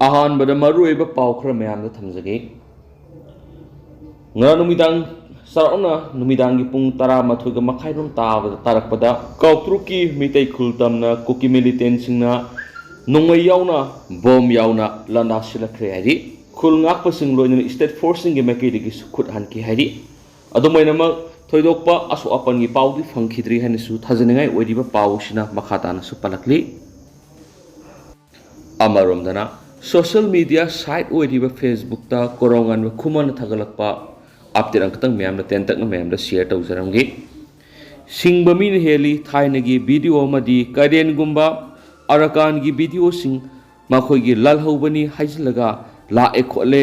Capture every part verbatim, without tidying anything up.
ꯑꯍꯥꯟꯕꯗ ꯃꯔꯨꯑꯣꯏꯕ ꯄꯥꯎ ꯈꯔ ꯃꯌꯥꯝꯗ ꯊꯝꯖꯒꯦ꯫ ꯉꯔꯥꯡ ꯅꯨꯃꯤꯗꯥꯡ, ꯆꯥꯎꯔꯥꯛꯅ ꯅꯨꯃꯤꯗꯥꯡꯒꯤ ꯄꯨꯡ ꯇꯔꯥꯃꯥꯊꯣꯏꯒ ꯃꯈꯥꯏꯔꯣꯝ ꯇꯥꯕꯗ, ꯇꯥꯔꯛꯄꯗ ꯀꯥꯎꯇ꯭ꯔꯨꯛꯀꯤ ꯃꯤꯇꯩ ꯈꯨꯜ ꯇꯝꯅ ꯀꯨꯀꯤ ꯃꯤꯂꯤꯇꯦꯟꯁꯤꯡꯅ ꯅꯣꯡꯃꯩ ꯌꯥꯎꯅ, ꯕꯣꯝ ꯌꯥꯎꯅ ꯂꯥꯟꯗꯥ ꯁꯤꯜꯂꯛꯈ꯭ꯔꯦ ꯍꯥꯏꯔꯤ꯫ ꯈꯨꯜ ꯉꯥꯛꯄꯁꯤꯡ ꯂꯣꯏꯅꯅ ꯁ꯭ꯇꯦꯠ ꯐꯣꯔꯁꯁꯤꯡꯒꯤ ꯃꯥꯏꯀꯩꯗꯒꯤꯁꯨ ꯈꯨꯠ ꯍꯟꯈꯤ ꯍꯥꯏꯔꯤ꯫ ꯑꯗꯨꯝ ꯑꯣꯏꯅꯃꯛ, ꯊꯣꯏꯗꯣꯛꯄ ꯑꯁꯣꯛ ꯑꯄꯟꯒꯤ ꯄꯥꯎꯗꯤ ꯐꯪꯈꯤꯗ꯭ꯔꯤ ꯍꯥꯏꯅꯁꯨ ꯊꯥꯖꯅꯤꯡꯉꯥꯏ ꯑꯣꯏꯔꯤꯕ ꯄꯥꯎ ꯑꯁꯤꯅ ꯃꯈꯥ ꯇꯥꯅꯁꯨ ꯄꯜꯂꯛꯂꯤ꯫ ꯑꯃꯔꯣꯝꯗꯅ, ꯁꯣꯁꯤꯌꯦꯜ ꯃꯤꯗꯤꯌꯥ ꯁꯥꯏꯠ ꯑꯣꯏꯔꯤꯕ ꯐꯦꯁꯕꯨꯛꯇ ꯀꯣꯔꯣꯉꯥꯟꯕ ꯈꯨꯃꯟꯅ ꯊꯥꯒꯠꯂꯛꯄ ꯑꯞꯗꯦꯠ ꯑꯃꯈꯛꯇꯪ ꯃꯌꯥꯝꯗ ꯇꯦꯟꯇꯛꯅ ꯃꯌꯥꯝꯗ ꯁꯤꯌꯔ ꯇꯧꯖꯔꯝꯒꯦ꯫ ꯁꯤꯡꯕ ꯃꯤꯅ ꯍꯦꯜꯂꯤ꯫ ꯊꯥꯏꯅꯒꯤ ꯚꯤꯗꯤꯑꯣ ꯑꯃꯗꯤ ꯀꯔꯦꯟꯒꯨꯝꯕ ꯑꯔꯥꯀꯥꯟꯒꯤ ꯚꯤꯗꯤꯑꯣꯁꯤꯡ ꯃꯈꯣꯏꯒꯤ ꯂꯥꯜꯍꯧꯕꯅꯤ ꯍꯥꯏꯖꯤꯜꯂꯒ ꯂꯥꯛꯑꯦ ꯈꯣꯠꯂꯦ,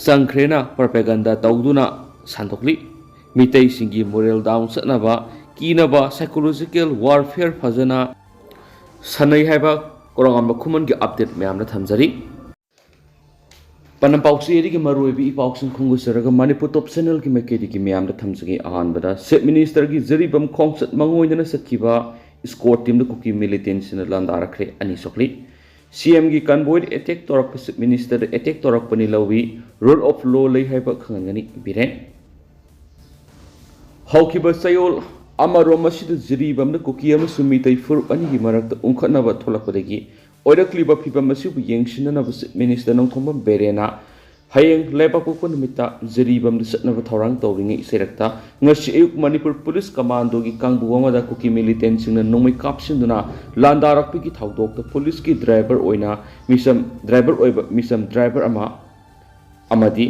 ꯆꯪꯈ꯭ꯔꯦꯅ ꯄ꯭ꯔꯣꯄꯦꯒꯟꯗꯥ ꯇꯧꯗꯨꯅ ꯁꯟꯗꯣꯛꯂꯤ꯫ ꯃꯤꯇꯩꯁꯤꯡꯒꯤ ꯃꯣꯔꯦꯜ ꯗꯥꯎꯟ ꯆꯠꯅꯕ, ꯀꯤꯅꯕ, ꯁꯥꯏꯀꯣꯂꯣꯖꯤꯀꯦꯜ ꯋꯥꯔꯐꯤꯌꯔ ꯐꯖꯅ ꯁꯥꯟꯅꯩ ꯍꯥꯏꯕ ꯀꯣꯔꯣꯉꯥꯟꯕ ꯈꯨꯃꯟꯒꯤ ꯑꯞꯗꯦꯠ ꯃꯌꯥꯝꯗ ꯊꯝꯖꯔꯤ꯫ ꯄꯥꯎꯆꯦ ꯑꯗꯨꯒꯤ ꯃꯔꯨꯑꯣꯏꯕ ꯏ ꯄꯥꯎꯁꯤꯡ ꯈꯣꯝꯒꯠꯆꯔꯒ ꯃꯅꯤꯄꯨꯔ ꯇꯣꯞ ꯆꯦꯅꯦꯜꯒꯤ ꯃꯥꯏꯀꯩꯗꯒꯤ ꯃꯌꯥꯝꯗ ꯊꯝꯖꯒꯦ꯫ ꯑꯍꯥꯟꯕꯗ, ꯆꯤꯐ ꯃꯤꯅꯤꯁꯇꯔꯒꯤ ꯖꯤꯔꯤꯕꯥꯝ ꯈꯣꯡꯆꯠ ꯃꯥꯡꯑꯣꯏꯅꯅ ꯆꯠꯈꯤꯕ ꯏꯁꯀꯣꯔꯠ ꯇꯤꯝꯗ ꯀꯨꯀꯤ ꯃꯤꯂꯤꯇꯦꯟꯁꯤꯡꯅ ꯂꯥꯟꯗꯥꯔꯛꯈ꯭ꯔꯦ꯫ ꯑꯅꯤꯁꯨꯕꯗ, ꯁꯤꯑꯦꯝꯒꯤ ꯀꯟꯚꯣꯏꯗ ꯑꯦꯇꯦꯛ ꯇꯧꯔꯛꯄ ꯆꯤꯐ ꯃꯤꯅꯤꯁꯇꯔꯗ ꯑꯦꯇꯦꯛ ꯇꯧꯔꯛꯄꯅꯤ ꯂꯧꯏ, ꯔꯨꯜ ꯑꯣꯐ ꯂꯣ ꯂꯩ ꯍꯥꯏꯕ ꯈꯪꯍꯟꯒꯅꯤ꯫ ꯕꯤꯔꯦꯟ꯫ ꯍꯧꯈꯤꯕ ꯆꯌꯣꯜ ꯑꯃꯔꯣꯝ ꯑꯁꯤꯗ ꯖꯤꯔꯤꯕꯥꯝꯗ ꯀꯨꯀꯤ ꯑꯃꯁꯨꯡ ꯃꯤꯇꯩ ꯐꯨꯔꯨꯞ ꯑꯅꯤꯒꯤ ꯃꯔꯛꯇ ꯎꯪꯈꯠꯅꯕ ꯊꯣꯛꯂꯛꯄꯗꯒꯤ ꯑꯣꯏꯔꯛꯂꯤꯕ ꯐꯤꯚꯝ ꯑꯁꯤꯕꯨ ꯌꯦꯡꯁꯤꯟꯅꯅꯕ ꯆꯤꯐ ꯃꯤꯅꯤꯁꯇꯔ ꯅꯣꯡꯊꯣꯝꯕꯝ ꯕꯤꯔꯦꯟꯅ ꯍꯌꯦꯡ ꯂꯩꯕꯥꯛꯄꯣꯛꯄ ꯅꯨꯃꯤꯠꯇ ꯖꯤꯔꯤꯕꯥꯝꯗ ꯆꯠꯅꯕ ꯊꯧꯔꯥꯡ ꯇꯧꯔꯤꯉꯩ ꯏꯁꯩꯔꯛꯇ ꯉꯁꯤ ꯑꯌꯨꯛ ꯃꯅꯤꯄꯨꯔ ꯄꯨꯂꯤꯁ ꯀꯃꯥꯟꯗꯣꯒꯤ ꯀꯥꯡꯕꯨ ꯑꯃꯗ ꯀꯨꯀꯤ ꯃꯤꯂꯤꯇꯦꯟꯁꯤꯡꯅ ꯅꯣꯡꯃꯩ ꯀꯥꯞꯁꯤꯟꯗꯨꯅ ꯂꯥꯟꯗꯥꯔꯛꯄꯒꯤ ꯊꯧꯗꯣꯛꯇ ꯄꯨꯂꯤꯁꯀꯤ ꯗ꯭ꯔꯥꯏꯚꯔ ꯑꯣꯏꯅ ꯃꯤꯆꯝ, ꯗ꯭ꯔꯥꯏꯚꯔ ꯑꯣꯏꯕ ꯃꯤꯆꯝ ꯗ꯭ꯔꯥꯏꯚꯔ ꯑꯃ ꯑꯃꯗꯤ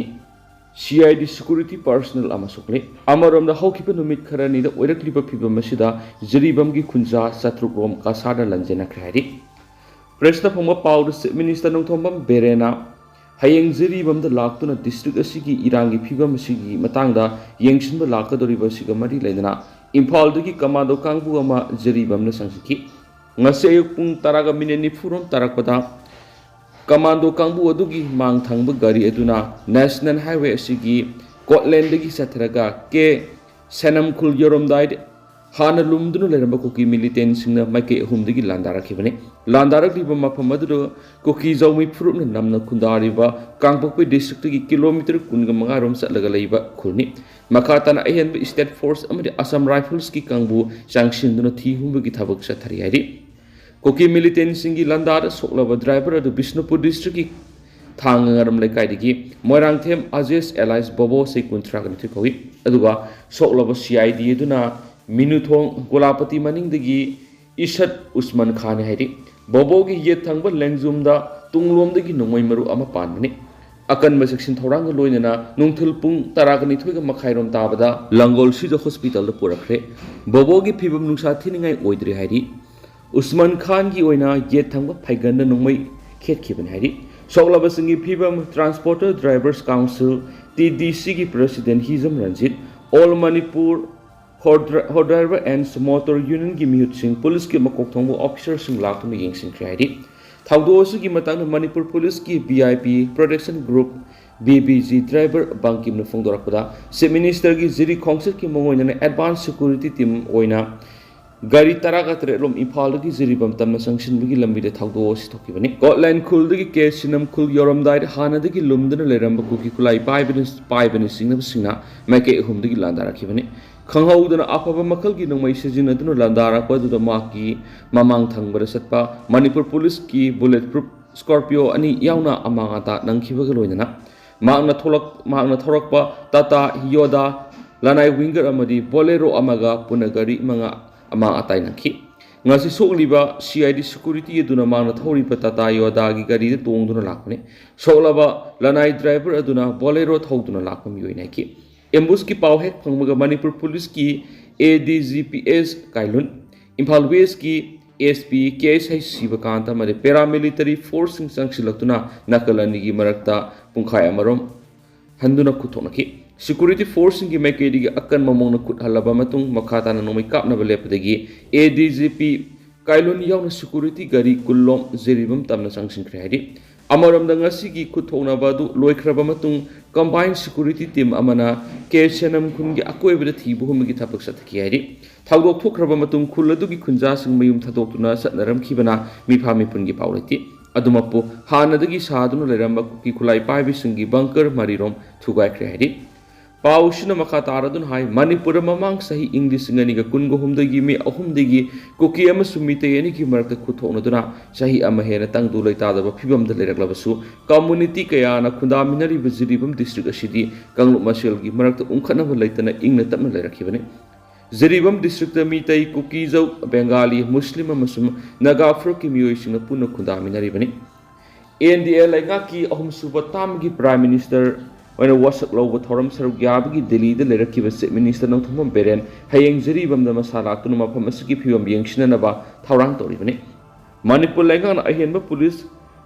C I D security personal ꯑꯃ ꯁꯣꯛꯂꯦ꯫ ꯑꯃꯔꯣꯝꯗ, ꯍꯧꯈꯤꯕ ꯅꯨꯃꯤꯠ ꯈꯔꯅꯤꯗ ꯑꯣꯏꯔꯛꯂꯤꯕ ꯐꯤꯚꯝ ꯑꯁꯤꯗ ꯖꯤꯔꯤꯕꯥꯝꯒꯤ ꯈꯨꯟꯖꯥ ꯆꯥꯇ꯭ꯔꯨꯛ ꯔꯣꯝ ꯀꯁꯥꯗ ꯂꯥꯟꯖꯦꯟꯅꯈ꯭ꯔꯦ ꯍꯥꯏꯔꯤ꯫ ꯄ꯭ꯔꯦꯁꯇ ꯐꯣꯡꯕ ꯄꯥꯎꯗ ꯆꯤꯐ ꯃꯤꯅꯤꯁꯇꯔ ꯅꯣꯡꯊꯣꯝꯕꯝ ꯕꯤꯔꯦꯟꯅ ꯍꯌꯦꯡ ꯖꯤꯔꯤꯕꯥꯝꯗ ꯂꯥꯛꯇꯨꯅ ꯗꯤꯁꯇ꯭ꯔꯤꯛ ꯑꯁꯤꯒꯤ ꯏꯔꯥꯡꯒꯤ ꯐꯤꯚꯝ ꯑꯁꯤꯒꯤ ꯃꯇꯥꯡꯗ ꯌꯦꯡꯁꯤꯟꯕ ꯂꯥꯛꯀꯗꯧꯔꯤꯕ ꯑꯁꯤꯒ ꯃꯔꯤ ꯂꯩꯅꯅ ꯏꯝꯐꯥꯜꯗꯒꯤ ꯀꯃꯥꯟꯗꯣ ꯀꯥꯡꯕꯨ ꯑꯃ ꯖꯤꯔꯤꯕꯥꯝꯗ ꯆꯪꯁꯤꯟꯈꯤ꯫ ꯉꯁꯤ ꯑꯌꯨꯛ ꯄꯨꯡ ꯇꯔꯥꯒ ꯃꯤꯅꯤꯠ ꯅꯤꯐꯨ ꯔꯣꯝ ꯇꯥꯔꯛꯄꯗ ꯀꯃꯥꯟꯗꯣ ꯀꯥꯡꯕꯨ ꯑꯗꯨꯒꯤ ꯃꯥꯡ ꯊꯪꯕ ꯒꯥꯔꯤ ꯑꯗꯨꯅ ꯅꯦꯁꯅꯦꯜ ꯍꯥꯏꯋꯦ ꯑꯁꯤꯒꯤ ꯀꯣꯠꯂꯦꯟꯗꯒꯤ ꯆꯠꯊꯔꯒ ꯀꯦ ꯁꯦꯅꯝꯈꯨꯜ ꯌꯧꯔꯝꯗꯥꯏꯗ ꯍꯥꯟꯅ ꯂꯨꯝꯗꯨꯅ ꯂꯩꯔꯝꯕ ꯀꯨꯀꯤ ꯃꯤꯂꯤꯇꯦꯟꯁꯤꯡꯅ ꯃꯥꯏꯀꯩ ꯑꯍꯨꯝꯗꯒꯤ ꯂꯥꯟꯗꯥꯔꯛꯈꯤꯕꯅꯤ꯫ ꯂꯥꯟꯗꯥꯔꯛꯂꯤꯕ ꯃꯐꯝ ꯑꯗꯨꯗ ꯀꯨꯀꯤ ꯖꯥꯎꯃꯤ ꯐꯨꯔꯨꯞꯅ ꯅꯝꯅ ꯈꯨꯟꯗꯥꯔꯤꯕ ꯀꯥꯡꯄꯣꯛꯄꯤ ꯗꯤꯁꯇ꯭ꯔꯤꯛꯇꯒꯤ ꯀꯤꯂꯣꯃꯤꯇꯔ ꯀꯨꯟꯒ ꯃꯉꯥ ꯔꯣꯝ ꯆꯠꯂꯒ ꯂꯩꯕ ꯈꯨꯜꯅꯤ꯫ ꯃꯈꯥ ꯇꯥꯅ ꯑꯍꯦꯟꯕ ꯁ꯭ꯇꯦꯠ ꯐꯣꯔꯁ ꯑꯃꯗꯤ ꯑꯁꯥꯝ ꯔꯥꯏꯐꯜꯁꯀꯤ ꯀꯥꯡꯕꯨ ꯆꯪꯁꯤꯟꯗꯨꯅ ꯊꯤ ꯍꯨꯝꯕꯒꯤ ꯊꯕꯛ ꯆꯠꯊꯔꯤ ꯍꯥꯏꯔꯤ꯫ ꯀꯨꯀꯤ ꯃꯤꯂꯤꯇꯦꯟꯁꯤꯡꯒꯤ ꯂꯥꯟꯗꯥꯗ ꯁꯣꯛꯂꯕ ꯗ꯭ꯔꯥꯏꯚꯔ ꯑꯗꯨ ꯕꯤꯁꯅꯨꯄꯨꯔ ꯗꯤꯁꯇ꯭ꯔꯤꯛꯀꯤ ꯊꯥꯡꯉꯔꯝ ꯂꯩꯀꯥꯏꯗꯒꯤ ꯃꯣꯏꯔꯥꯡꯊꯦꯝ ꯑꯖꯦꯁ alias ꯕꯣꯕꯣ, ꯆꯍꯤ ꯀꯨꯟꯊ꯭ꯔꯥꯒ ꯅꯤꯊꯣꯏ ꯀꯧꯏ꯫ ꯑꯗꯨꯒ ꯁꯣꯛꯂꯕ ꯁꯤ ꯑꯥꯏ ꯗꯤ ꯑꯗꯨꯅ ꯃꯤꯅꯨꯊꯣꯡ ꯒꯣꯂꯥꯄꯇꯤ ꯃꯅꯤꯡꯗꯒꯤ ꯏꯁꯠ ꯎꯁꯃꯥꯟ ꯈꯥꯟꯅꯤ ꯍꯥꯏꯔꯤ꯫ ꯕꯣꯕꯣꯒꯤ ꯌꯦꯠ ꯊꯪꯕ ꯂꯦꯡꯖꯨꯝꯗ ꯇꯨꯡꯂꯣꯝꯗꯒꯤ ꯅꯣꯡꯃꯩ ꯃꯔꯨ ꯑꯃ ꯄꯥꯟꯕꯅꯤ꯫ ꯑꯀꯟꯕ ꯆꯦꯛꯁꯤꯟ ꯊꯧꯔꯥꯡꯒ ꯂꯣꯏꯅꯅ ꯅꯨꯡꯊꯤꯜ ꯄꯨꯡ ꯇꯔꯥꯒ ꯅꯤꯊꯣꯏꯒ ꯃꯈꯥꯏꯔꯣꯝ ꯇꯥꯕꯗ ꯂꯥꯡꯒꯣꯜ ꯁꯤꯖ ꯍꯣꯁꯄꯤꯇꯥꯜꯗ ꯄꯨꯔꯛꯈ꯭ꯔꯦ꯫ ꯕꯣꯕꯣꯒꯤ ꯐꯤꯕꯝ ꯅꯨꯡꯁꯥ ꯊꯤꯅꯤꯡꯉꯥꯏ ꯑꯣꯏꯗ꯭ꯔꯤ ꯍꯥꯏꯔꯤ꯫ ꯎꯁꯃꯥꯟ ꯈꯥꯟꯒꯤ ꯑꯣꯏꯅ ꯌꯦꯠ ꯊꯪꯕ ꯐꯩꯒꯟꯗ ꯅꯣꯡꯃꯩ ꯈꯦꯠꯈꯤꯕꯅꯤ ꯍꯥꯏꯔꯤ꯫ ꯁꯣꯛꯂꯕꯁꯤꯡꯒꯤ ꯐꯤꯕꯝ Transporter Drivers Council, T D ꯁꯤꯒꯤ president Hijam Ranjit, All Manipur Hot Dri-, Hot Driver and Motor Unionꯒꯤ ꯃꯤꯍꯨꯠꯁꯤꯡ, ꯄꯨꯂꯤꯁꯀꯤ ꯃꯀꯣꯛ ꯊꯣꯡꯕ ꯑꯣꯐꯤꯁꯥꯔꯁꯤꯡ ꯂꯥꯛꯇꯨꯅ ꯌꯦꯡꯁꯤꯟꯈ꯭ꯔꯦ ꯍꯥꯏꯔꯤ꯫ ꯊꯧꯗꯣꯛ ꯑꯁꯤꯒꯤ ꯃꯇꯥꯡꯗ ꯃꯅꯤꯄꯨꯔ ꯄꯨꯂꯤꯁꯀꯤ V I P Protection Group, V B G, driver ꯕꯪꯀꯤꯝꯅ ꯐꯣꯡꯗꯣꯔꯛꯄꯗ, ꯆꯤꯐ ꯃꯤꯅꯤꯁꯇꯔꯒꯤ ꯖꯤꯔꯤ ꯈꯣꯡꯆꯠꯀꯤ ꯃꯑꯣꯡ ꯑꯣꯏꯅ ꯑꯦꯗꯚꯥꯟꯁ ꯁꯦꯀ꯭ꯌꯨꯔꯤꯇꯤ ꯇꯤꯝ ꯑꯣꯏꯅ ꯒꯥꯔꯤ ꯇꯔꯥꯒ ꯇꯔꯦꯠ ꯔꯣꯝ ꯏꯝꯐꯥꯜꯗꯒꯤ ꯖꯤꯔꯤꯕꯥꯝ ꯇꯝꯅ ꯆꯪꯁꯤꯟꯕꯒꯤ ꯂꯝꯕꯤꯗ ꯊꯧꯗꯣꯛ ꯑꯁꯤ ꯊꯣꯛꯈꯤꯕꯅꯤ꯫ ꯀꯣꯠꯂꯦꯟ ꯈꯨꯜꯗꯒꯤ ꯀꯦ ꯁꯤꯅꯝ ꯈꯨꯜ ꯌꯧꯔꯝꯗꯥꯏꯗ ꯍꯥꯟꯅꯗꯒꯤ ꯂꯨꯝꯗꯨꯅ ꯂꯩꯔꯝꯕ ꯀꯨꯀꯤ ꯈꯨꯠꯂꯥꯏ ꯄꯥꯏꯕꯅ, ꯄꯥꯏꯕꯅ ꯆꯤꯡꯅꯕꯁꯤꯡꯅ ꯃꯥꯏꯀꯩ ꯑꯍꯨꯝꯗꯒꯤ ꯂꯥꯟꯗꯥꯔꯛꯈꯤꯕꯅꯤ꯫ ꯈꯪꯍꯧꯗꯅ ꯑꯐꯕ ꯃꯈꯜꯒꯤ ꯅꯣꯡꯃꯩ ꯁꯤꯖꯤꯟꯅꯗꯨꯅ ꯂꯥꯟꯗꯥꯔꯛꯄ ꯑꯗꯨꯗ ꯃꯍꯥꯛꯀꯤ ꯃꯃꯥꯡ ꯊꯪꯕꯗ ꯆꯠꯄ ꯃꯅꯤꯄꯨꯔ ꯄꯨꯂꯤꯁꯀꯤ bullet proof Scorpio ꯑꯅꯤ ꯌꯥꯎꯅ ꯑꯃꯥꯡ ꯑꯇꯥ ꯅꯪꯈꯤꯕꯒ ꯂꯣꯏꯅꯅ ꯃꯍꯥꯛꯅ ꯊꯣꯛꯂꯛ-, ꯃꯍꯥꯛꯅ ꯊꯧꯔꯛꯄ ꯇꯥꯇꯥ ꯌꯣꯗꯥ, ꯂꯅꯥꯏ ꯋꯤꯡꯒꯔ ꯑꯃꯗꯤ ꯕꯣꯂꯦꯔꯣ ꯑꯃꯒ ꯄꯨꯟꯅ ꯒꯥꯔꯤ ꯃꯉꯥ ꯑꯃꯥꯡ ꯑꯇꯥꯏ ꯅꯪꯈꯤ꯫ ꯉꯁꯤ ꯁꯣꯛꯂꯤꯕ ꯁꯤ ꯑꯥꯏ ꯗꯤ ꯁꯦꯀ꯭ꯌꯨꯔꯤꯇꯤ ꯑꯗꯨꯅ ꯃꯍꯥꯛꯅ ꯊꯧꯔꯤꯕ ꯇꯥꯇꯥ ꯌꯣꯗꯥꯒꯤ ꯒꯥꯔꯤꯗ ꯇꯣꯡꯗꯨꯅ ꯂꯥꯛꯄꯅꯤ꯫ ꯁꯣꯛꯂꯕ ꯂꯅꯥꯏ ꯗ꯭ꯔꯥꯏꯚꯔ ꯑꯗꯨꯅ ꯕꯣꯂꯦꯔꯣ ꯊꯧꯗꯨꯅ ꯂꯥꯛꯄ ꯃꯤꯑꯣꯏꯅꯤ ꯍꯥꯏꯈꯤ꯫ ꯑꯦꯝꯕꯨꯁꯀꯤ ꯄꯥꯎ ꯍꯦꯛ ꯐꯪꯕꯒ ꯃꯅꯤꯄꯨꯔ ꯄꯨꯂꯤꯁꯀꯤ ꯑꯦ D G P S ꯀꯥꯏꯂꯨꯟ, Imphal ꯋꯦꯁꯀꯤ ꯑꯦꯁ ꯄꯤ ꯀꯦ ꯑꯦꯁ ꯍꯩꯆ ꯁꯤꯕꯀꯥꯟꯇ ꯑꯃꯗꯤ ꯄꯦꯔꯥꯃꯤꯂꯤꯇꯔꯤ ꯐꯣꯔꯁꯁꯤꯡ ꯆꯪꯁꯤꯜꯂꯛꯇꯨꯅ ꯅꯥꯀꯜ ꯑꯅꯤꯒꯤ ꯃꯔꯛꯇ ꯄꯨꯡꯈꯥꯏ ꯑꯃꯔꯣꯝ ꯍꯟꯗꯨꯅ ꯈꯨꯠ ꯊꯣꯛꯅꯈꯤ꯫ ꯁꯦꯀ꯭ꯌꯨꯔꯤꯇꯤ ꯐꯣꯔꯁꯁꯤꯡꯒꯤ ꯃꯥꯏꯀꯩꯗꯒꯤ ꯑꯀꯟꯕ ꯃꯑꯣꯡꯗ ꯈꯨꯠ ꯍꯜꯂꯕ ꯃꯇꯨꯡ ꯃꯈꯥ ꯇꯥꯅ ꯅꯣꯡꯃꯩ ꯀꯥꯞꯅꯕ ꯂꯦꯞꯄꯗꯒꯤ ꯑꯦ ꯗꯤ ꯖꯤ ꯄꯤ ꯀꯥꯏꯂꯨꯟ ꯌꯥꯎꯅ ꯁꯦꯀ꯭ꯌꯨꯔꯤꯇꯤ ꯒꯥꯔꯤ ꯀꯨꯟꯂꯣꯝ ꯖꯤꯔꯤꯕꯥꯝ ꯇꯝꯅ ꯆꯪꯁꯤꯟꯈ꯭ꯔꯦ ꯍꯥꯏꯔꯤ꯫ ꯑꯃꯔꯣꯝꯗ, ꯉꯁꯤꯒꯤ ꯈꯨꯠ ꯊꯣꯛꯅꯕ ꯑꯗꯨ ꯂꯣꯏꯈ꯭ꯔꯕ ꯃꯇꯨꯡ, combined security team ꯑꯃꯅ ꯀꯦ ꯁꯦꯅꯝ ꯈꯨꯟꯒꯤ ꯑꯀꯣꯏꯕꯗ ꯊꯤꯕ ꯍꯨꯝꯕꯒꯤ ꯊꯕꯛ ꯆꯠꯊꯈꯤ ꯍꯥꯏꯔꯤ꯫ ꯊꯧꯗꯣꯛ ꯊꯣꯛꯈ꯭ꯔꯕ ꯃꯇꯨꯡ, ꯈꯨꯜ ꯑꯗꯨꯒꯤ ꯈꯨꯟꯖꯥꯁꯤꯡ ꯃꯌꯨꯝ ꯊꯥꯗꯣꯛꯇꯨꯅ ꯆꯠꯅꯔꯝꯈꯤꯕꯅ ꯃꯤꯐꯥ ꯃꯤꯄꯨꯟꯒꯤ ꯄꯥꯎ ꯂꯩꯇꯦ꯫ ꯑꯗꯨꯃꯛꯄꯨ, ꯍꯥꯟꯅꯗꯒꯤ ꯁꯥꯗꯨꯅ ꯂꯩꯔꯝꯕ ꯀꯨꯀꯤ ꯈꯨꯠꯂꯥꯏ ꯄꯥꯏꯕꯁꯤꯡꯒꯤ bunker ꯃꯔꯤꯔꯣꯝ ꯊꯨꯒꯥꯏꯈ꯭ꯔꯦ ꯍꯥꯏꯔꯤ꯫ ꯄꯥꯎꯁꯤꯅ ꯃꯈꯥ ꯇꯥꯔꯗꯨꯅ ꯍꯥꯏ, ꯃꯅꯤꯄꯨꯔꯗ ꯃꯃꯥꯡ ꯆꯍꯤ ꯏꯪ ꯂꯤꯁꯤꯡ ꯑꯅꯤꯒ ꯀꯨꯟꯒ ꯍꯨꯝꯗꯣꯏꯒꯤ ꯃꯦ ꯑꯍꯨꯝꯗꯒꯤ ꯀꯨꯀꯤ ꯑꯃꯁꯨꯡ ꯃꯤꯇꯩ ꯑꯅꯤꯒꯤ ꯃꯔꯛꯇ ꯈꯨꯠ ꯊꯣꯛꯅꯗꯨꯅ ꯆꯍꯤ ꯑꯃ ꯍꯦꯟꯅ ꯇꯪꯗꯨ ꯂꯩꯇꯥꯗꯕ ꯐꯤꯕꯝꯗ ꯂꯩꯔꯛꯂꯕꯁꯨ, community ꯀꯌꯥꯅ ꯈꯨꯟꯗꯥꯃꯤꯟꯅꯔꯤꯕ ꯖꯤꯔꯤꯕꯥꯝ district ꯑꯁꯤꯗꯤ ꯀꯥꯡꯂꯨꯞ ꯃꯁꯦꯜꯒꯤ ꯃꯔꯛꯇ ꯎꯪꯈꯠꯅꯕ ꯂꯩꯇꯅ ꯏꯪꯅ ꯇꯞꯅ ꯂꯩꯔꯛꯈꯤꯕꯅꯤ꯫ ꯖꯤꯔꯤꯕꯥꯝ districtꯇ ꯃꯤꯇꯩ, ꯀꯨꯀꯤꯖꯧ, ꯕꯦꯡꯒꯥꯂꯤ, ꯃꯨꯁꯂꯤꯝ ꯑꯃꯁꯨꯡ ꯅꯥꯒꯥ ꯐꯨꯔꯨꯞꯀꯤ ꯃꯤꯑꯣꯏꯁꯤꯡꯅ ꯄꯨꯟꯅ ꯈꯨꯟꯗꯥꯃꯤꯟꯅꯔꯤꯕꯅꯤ꯫ ꯑꯦꯟ ꯗꯤ ꯑꯦ ꯂꯩꯉꯥꯛꯀꯤ ꯑꯍꯨꯝꯁꯨꯕ termꯒꯤ Prime Minister ꯑꯣꯏꯅ ꯋꯥꯁꯛ ꯂꯧꯕ ꯊꯧꯔꯝ ꯁꯔꯨꯛ ꯌꯥꯕꯒꯤ ꯗꯤꯜꯂꯤꯗ ꯂꯩꯔꯛꯈꯤꯕ Chief Minister ꯅꯣꯡꯊꯣꯝꯕꯝ ꯕꯤꯔꯦꯟ ꯍꯌꯦꯡ ꯖꯤꯔꯤꯕꯥꯝꯗ ꯃꯁꯥ ꯂꯥꯛꯇꯨꯅ ꯃꯐꯝ ꯑꯁꯤꯒꯤ ꯐꯤꯕꯝ ꯌꯦꯡꯁꯤꯟꯅꯅꯕ ꯊꯧꯔꯥꯡ ꯇꯧꯔꯤꯕꯅꯤ꯫ ꯃꯅꯤꯄꯨꯔ ꯂꯩꯉꯥꯛꯅ ꯑꯍꯦꯟꯕ ꯄꯨꯂꯤꯁ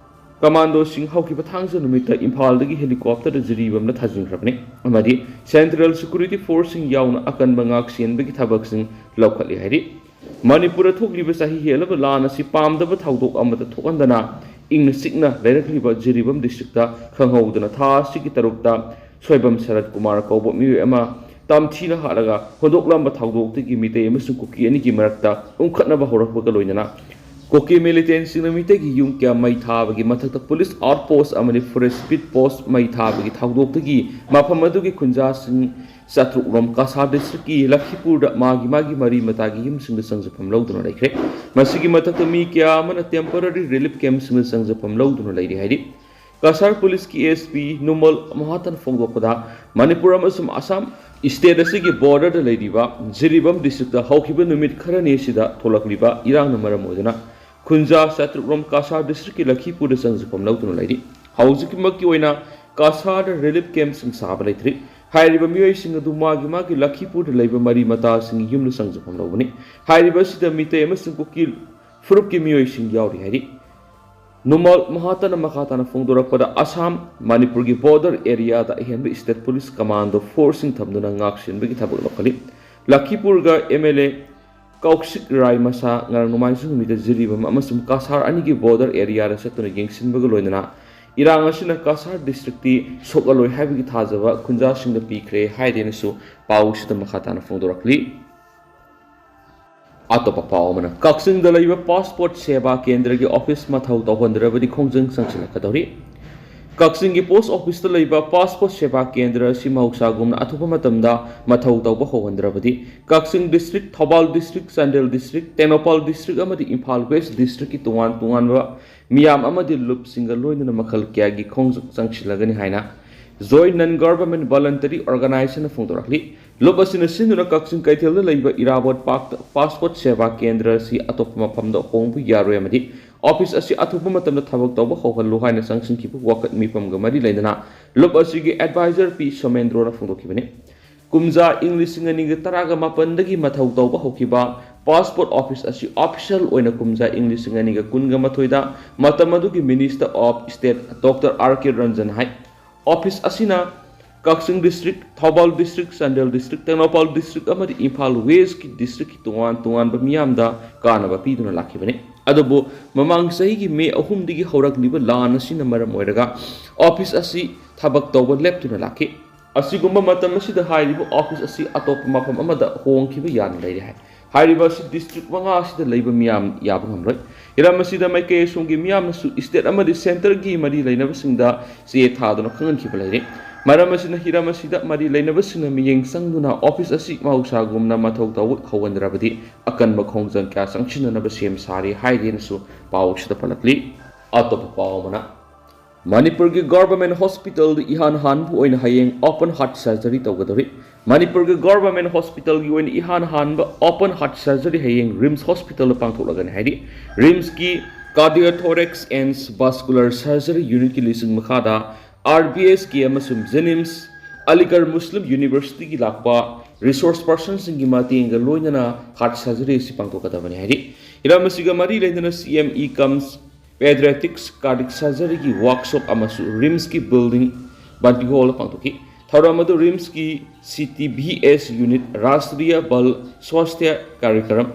ꯀꯃꯥꯟꯗꯣꯁꯤꯡ ꯍꯧꯈꯤꯕ ꯊꯥꯡꯖ ꯅꯨꯃꯤꯠꯇ ꯏꯝꯐꯥꯜꯗꯒꯤ helicopterꯗ ꯖꯤꯔꯤꯕꯥꯝꯗ ꯊꯥꯖꯤꯟꯈ꯭ꯔꯕꯅꯤ ꯑꯃꯗꯤ Central Security Forceꯁꯤꯡ ꯌꯥꯎꯅ ꯑꯀꯟꯕ ꯉꯥꯛ ꯁꯦꯟꯕꯒꯤ ꯊꯕꯛꯁꯤꯡ ꯂꯧꯈꯠꯂꯤ ꯍꯥꯏꯔꯤ꯫ ꯃꯅꯤꯄꯨꯔꯗ ꯊꯣꯛꯂꯤꯕ ꯆꯍꯤ ꯍꯦꯜꯂꯕ ꯂꯥꯟ ꯑꯁꯤ ꯄꯥꯝꯗꯕ ꯊꯧꯗꯣꯛ ꯑꯃꯠꯇ ꯊꯣꯛꯍꯟꯗꯅ ꯏꯪꯅ ꯆꯤꯛꯅ ꯂꯩꯔꯛꯂꯤꯕ ꯖꯤꯔꯤꯕꯥꯝ districtꯇ ꯈꯪꯍꯧꯗꯅ ꯊꯥ ꯑꯁꯤꯒꯤ ꯇꯔꯨꯛꯇ ꯁꯣꯏꯕꯝ ꯁꯔꯠ ꯀꯨꯃꯥꯔ ꯀꯧꯕ ꯃꯤꯑꯣꯏ ꯑꯃ ꯇꯝꯊꯤꯅ ꯍꯥꯠꯂꯒ ꯍꯨꯟꯗꯣꯛꯂꯝꯕ ꯊꯧꯗꯣꯛꯇꯒꯤ ꯃꯤꯇꯩ ꯑꯃꯁꯨꯡ ꯀꯨꯀꯤ ꯑꯅꯤꯒꯤ ꯃꯔꯛꯇ ꯎꯪꯈꯠꯅꯕ ꯍꯧꯔꯛꯄꯒ ꯂꯣꯏꯅꯅ ꯀꯨꯀꯤ militantꯁꯤꯡꯅ ꯃꯤꯇꯩꯒꯤ ꯌꯨꯝ ꯀꯌꯥ ꯃꯩ ꯊꯥꯕꯒꯤ ꯃꯊꯛꯇ police outpost ꯑꯃꯗꯤ forest beat post ꯃꯩ ꯊꯥꯕꯒꯤ ꯊꯧꯗꯣꯛꯇꯒꯤ ꯃꯐꯝ ꯑꯗꯨꯒꯤ ꯈꯨꯟꯖꯥꯁꯤꯡ ꯆꯥꯇ꯭ꯔꯨꯛ ꯔꯣꯝ ꯀꯁꯥꯔ districtꯀꯤ ꯂꯈꯤꯄꯨꯔꯗ ꯃꯥꯒꯤ ꯃꯥꯒꯤ ꯃꯔꯤ ꯃꯇꯥꯒꯤ ꯌꯨꯝꯁꯤꯡꯗ ꯆꯪꯖꯐꯝ ꯂꯧꯗꯨꯅ ꯂꯩꯈ꯭ꯔꯦ꯫ ꯃꯁꯤꯒꯤ ꯃꯊꯛꯇ ꯃꯤ ꯀꯌꯥ ꯑꯃꯅ temporary relief campꯁꯤꯡꯗ ꯆꯪꯖꯐꯝ ꯂꯧꯗꯨꯅ ꯂꯩꯔꯤ ꯍꯥꯏꯔꯤ꯫ ꯀꯁꯥꯔ policeꯀꯤ S P ꯅꯨꯃꯜ ꯃꯍꯥꯇꯟ ꯐꯣꯡꯗꯣꯛꯄꯗ, ꯃꯅꯤꯄꯨꯔ ꯑꯃꯁꯨꯡ ꯑꯁꯥꯝ state ꯑꯁꯤꯒꯤ borderꯗ ꯂꯩꯔꯤꯕ ꯖꯤꯔꯤꯕꯥꯝ districtꯇ ꯍꯧꯈꯤꯕ ꯅꯨꯃꯤꯠ ꯈꯔꯅꯤ ꯑꯁꯤꯗ ꯊꯣꯛꯂꯛꯂꯤꯕ ꯏꯔꯥꯡꯅ ꯃꯔꯝ ꯑꯣꯏꯗꯨꯅ ꯈꯨꯟꯖꯥ ꯆꯥꯇ꯭ꯔꯨꯛ ꯔꯣꯝ ꯀꯁꯥꯔ districtꯀꯤ ꯂꯈꯤꯄꯨꯔꯗ ꯆꯪꯖꯐꯝ ꯂꯧꯗꯨꯅ ꯂꯩꯔꯤ꯫ ꯍꯧꯖꯤꯛꯃꯛꯀꯤ ꯑꯣꯏꯅ ꯀꯁꯥꯔꯗ relief campꯁꯤꯡ ꯁꯥꯕ ꯂꯩꯇ꯭ꯔꯤ꯫ ꯍꯥꯏꯔꯤꯕ ꯃꯤꯑꯣꯏꯁꯤꯡ ꯑꯗꯨ ꯃꯥꯒꯤ ꯃꯥꯒꯤ ꯂꯈꯤꯄꯨꯔꯗ ꯂꯩꯕ ꯃꯔꯤ ꯃꯇꯥꯁꯤꯡꯒꯤ ꯌꯨꯝꯗ ꯆꯪꯖꯐꯝ ꯂꯧꯕꯅꯤ꯫ ꯍꯥꯏꯔꯤꯕ ꯑꯁꯤꯗ ꯃꯤꯇꯩ ꯑꯃꯁꯨꯡ ꯀꯨꯀꯤ ꯐꯨꯔꯨꯞꯀꯤ ꯃꯤꯑꯣꯏꯁꯤꯡ ꯌꯥꯎꯔꯤ ꯍꯥꯏꯔꯤ꯫ ꯅꯨꯃꯜ ꯃꯍꯥꯇꯟꯅ ꯃꯈꯥ ꯇꯥꯅ ꯐꯣꯡꯗꯣꯔꯛꯄꯗ, ꯑꯁꯥꯝ, ꯃꯅꯤꯄꯨꯔꯒꯤ border areaꯗ ꯑꯍꯦꯟꯕ state police commando forceꯁꯤꯡ ꯊꯝꯗꯨꯅ ꯉꯥꯛ ꯁꯦꯟꯕꯒꯤ ꯊꯕꯛ ꯂꯧꯈꯠꯂꯤ꯫ ꯂꯈꯤꯄꯨꯔꯒ M L A ꯀꯧꯁꯤꯛ ꯔꯥꯏ ꯃꯁꯥ ꯉꯔꯥꯡ ꯅꯣꯡꯃꯥꯏꯖꯤꯡ ꯅꯨꯃꯤꯠꯇ ꯖꯤꯔꯤꯕꯥꯝ ꯑꯃꯁꯨꯡ ꯀꯁꯥꯔ ꯑꯅꯤꯒꯤ border areaꯗ ꯆꯠꯇꯨꯅ ꯌꯦꯡꯁꯤꯟꯕꯒ ꯂꯣꯏꯅꯅ ꯏꯔꯥꯡ ꯑꯁꯤꯅ ꯀꯁꯥꯔ districtꯇꯤ ꯁꯣꯛꯂꯔꯣꯏ ꯍꯥꯏꯕꯒꯤ ꯊꯥꯖꯕ ꯈꯨꯟꯖꯥꯁꯤꯡꯗ ꯄꯤꯈ꯭ꯔꯦ ꯍꯥꯏꯗꯦꯅꯁꯨ ꯄꯥꯎꯁꯤꯗ ꯃꯈꯥ ꯇꯥꯅ ꯐꯣꯡꯗꯣꯔꯛꯂꯤ꯫ ꯑꯇꯣꯞꯄ ꯄꯥꯎ ꯑꯃꯅ, ꯀꯛꯆꯤꯡꯗ ꯂꯩꯕ passport ꯁꯦꯕꯥ ꯀꯦꯟꯗ꯭ꯔꯒꯤ office ꯃꯊꯧ ꯇꯧꯍꯟꯗ꯭ꯔꯕꯗꯤ ꯈꯣꯡꯖꯪ ꯆꯪꯁꯤꯜꯂꯛꯀꯗꯧꯔꯤ꯫ ꯀꯛꯆꯤꯡꯒꯤ post officeꯇ ꯂꯩꯕ passport ꯁꯦꯕꯥ ꯀꯦꯟꯗ꯭ꯔ ꯑꯁꯤ ꯃꯍꯧꯁꯥꯒꯨꯝꯅ ꯑꯊꯨꯕ ꯃꯇꯝꯗ ꯃꯊꯧ ꯇꯧꯕ ꯍꯧꯍꯟꯗ꯭ꯔꯕꯗꯤ ꯀꯛꯆꯤꯡ district, Thoubal district, Chandel district, Tengnoupal district ꯑꯃꯗꯤ ꯏꯝꯐꯥꯜ West districtꯀꯤ ꯇꯣꯉꯥꯟ ꯇꯣꯉꯥꯟꯕ ꯃꯤꯌꯥꯝ ꯑꯃꯗꯤ ꯂꯨꯞꯁꯤꯡꯒ ꯂꯣꯏꯅꯅ ꯃꯈꯜ ꯀꯌꯥꯒꯤ ꯈꯣꯡꯖꯪ ꯆꯪꯁꯤꯜꯂꯒꯅꯤ ꯍꯥꯏꯅ Joint Non Government Voluntary Organizationꯅ ꯐꯣꯡꯗꯣꯔꯛꯂꯤ꯫ ꯂꯨꯞ ꯑꯁꯤꯅ ꯁꯤꯟꯗꯨꯅ ꯀꯛꯆꯤꯡ ꯀꯩꯊꯦꯜꯗ ꯂꯩꯕ ꯏꯔꯥꯕꯣꯠ ꯄꯥꯔꯛꯇ passport ꯁꯦꯕꯥ ꯀꯦꯟꯗ꯭ꯔ ꯑꯁꯤ ꯑꯇꯣꯞꯄ ꯃꯐꯝꯗ ꯍꯣꯡꯕ ꯌꯥꯔꯣꯏ ꯑꯃꯗꯤ office ꯑꯁꯤ ꯑꯊꯨꯕ ꯃꯇꯝꯗ ꯊꯕꯛ ꯇꯧꯕ ꯍꯧꯍꯜꯂꯨ ꯍꯥꯏꯅ ꯆꯪꯁꯤꯟꯈꯤꯕ ꯋꯥꯀꯠ ꯃꯤꯐꯝꯒ ꯃꯔꯤ ꯂꯩꯅꯅ ꯂꯨꯞ ꯑꯁꯤꯒꯤ advisor ꯄꯤ ꯁꯣꯃꯦꯟꯗ꯭ꯔꯣꯅ ꯐꯣꯡꯗꯣꯛꯈꯤꯕꯅꯤ꯫ ꯀꯨꯝꯖꯥ ꯏꯪ ꯂꯤꯁꯤꯡ ꯑꯅꯤꯒ ꯇꯔꯥꯒ ꯃꯥꯄꯟꯗꯒꯤ ꯃꯊꯧ ꯇꯧꯕ ꯍꯧꯈꯤꯕ passport office ꯑꯁꯤ official ꯑꯣꯏꯅ ꯀꯨꯝꯖꯥ ꯏꯪ ꯂꯤꯁꯤꯡ ꯑꯅꯤꯒ ꯀꯨꯟꯒ ꯃꯥꯊꯣꯏꯗ ꯃꯇꯝ ꯑꯗꯨꯒꯤ Minister of State Doctor R K Ranjan high. Office ꯑꯁꯤꯅ ꯀꯛꯆꯤꯡ district, Thoubal district, Chandel district, Tengnoupal district ꯑꯃꯗꯤ ꯏꯝꯐꯥꯜ Westꯀꯤ districtꯀꯤ ꯇꯣꯉꯥꯟ ꯇꯣꯉꯥꯟꯕ ꯃꯤꯌꯥꯝꯗ ꯀꯥꯟꯅꯕ ꯄꯤꯗꯨꯅ ꯂꯥꯛꯈꯤꯕꯅꯤ꯫ ꯑꯗꯨꯕꯨ ꯃꯃꯥꯡ ꯆꯍꯤꯒꯤ ꯃꯦ ꯑꯍꯨꯝꯗꯒꯤ ꯍꯧꯔꯛꯂꯤꯕ ꯂꯥꯟ ꯑꯁꯤꯅ ꯃꯔꯝ ꯑꯣꯏꯔꯒ office ꯑꯁꯤ ꯊꯕꯛ ꯇꯧꯕ ꯂꯦꯞꯇꯨꯅ ꯂꯥꯛꯈꯤ꯫ ꯑꯁꯤꯒꯨꯝꯕ ꯃꯇꯝ ꯑꯁꯤꯗ ꯍꯥꯏꯔꯤꯕ office ꯑꯁꯤ ꯑꯇꯣꯞꯄ ꯃꯐꯝ ꯑꯃꯗ ꯍꯣꯡꯈꯤꯕ ꯌꯥꯅ ꯂꯩꯔꯦ ꯍꯥꯏ꯫ ꯍꯥꯏꯔꯤꯕ ꯑꯁꯤ district ꯃꯉꯥ ꯑꯁꯤꯗ ꯂꯩꯕ ꯃꯤꯌꯥꯝ ꯌꯥꯕ ꯉꯝꯂꯣꯏ꯫ ꯍꯤꯔꯝ ꯑꯁꯤꯗ ꯃꯥꯏꯀꯩ ꯑꯁꯣꯝꯒꯤ ꯃꯤꯌꯥꯝꯅꯁꯨ state ꯑꯃꯗꯤ centreꯒꯤ ꯃꯔꯤ ꯂꯩꯅꯕꯁꯤꯡꯗ ꯆꯦ ꯊꯥꯗꯨꯅ ꯈꯪꯍꯟꯈꯤꯕ ꯂꯩꯔꯦ꯫ ꯃꯔꯝ ꯑꯁꯤꯅ ꯍꯤꯔꯝ ꯑꯁꯤꯗ ꯃꯔꯤ ꯂꯩꯅꯕꯁꯤꯡꯅ ꯃꯤꯠꯌꯦꯡ ꯆꯪꯗꯨꯅ office ꯑꯁꯤ ꯃꯍꯧꯁꯥꯒꯨꯝꯅ ꯃꯊꯧ ꯇꯧꯕ ꯍꯧꯍꯟꯗ꯭ꯔꯕꯗꯤ ꯑꯀꯟꯕ ꯈꯣꯡꯖꯪ ꯀꯌꯥ ꯆꯪꯁꯤꯟꯅꯅꯕ ꯁꯦꯝ ꯁꯥꯔꯤ ꯍꯥꯏꯔꯦꯅꯁꯨ ꯄꯥꯎ ꯑꯁꯤꯗ ꯄꯜꯂꯛꯂꯤ꯫ ꯑꯇꯣꯞꯄ ꯄꯥꯎ ꯑꯃꯅ, ꯃꯅꯤꯄꯨꯔꯒꯤ Government Hospitalꯗ ꯏꯍꯥꯟ ꯍꯥꯟꯕ ꯑꯣꯏꯅ ꯍꯌꯦꯡ open heart surgery ꯇꯧꯒꯗꯧꯔꯤ꯫ ꯃꯅꯤꯄꯨꯔꯒꯤ Government Hospitalꯒꯤ ꯑꯣꯏꯅ ꯏꯍꯥꯟ ꯍꯥꯟꯕ open heart surgery ꯍꯌꯦꯡ RIMS Hospitalꯗ ꯄꯥꯡꯊꯣꯛꯂꯒꯅꯤ ꯍꯥꯏꯔꯤ꯫ RIMSꯀꯤ Cardiothoracic and Vascular Surgery Unitꯀꯤ ꯂꯨꯆꯤꯡ ꯃꯈꯥꯗ RBSK ꯑꯃꯁꯨꯡ JNIMS, ꯑꯂꯤꯒꯔ ꯃꯨꯁꯂꯤꯝ Universityꯒꯤ ꯂꯥꯛꯄ resource personꯁꯤꯡꯒꯤ ꯃꯇꯦꯡꯒ ꯂꯣꯏꯅꯅ heart surgery ꯑꯁꯤ ꯄꯥꯡꯊꯣꯛꯀꯗꯕꯅꯤ ꯍꯥꯏꯔꯤ꯫ ꯍꯤꯔꯝ ꯑꯁꯤꯒ ꯃꯔꯤ ꯂꯩꯅꯅ CME cum Pediatrics Cardiac Surgeryꯒꯤ workshop ꯑꯃꯁꯨ RIMSꯀꯤ building Banti Hallꯗ ꯄꯥꯡꯊꯣꯛꯈꯤ꯫ ꯊꯧꯔꯝ ꯑꯗꯨ ꯔꯤꯝꯁꯀꯤ C T V S unit, Rashtriya Bal Swasthya Karyakram,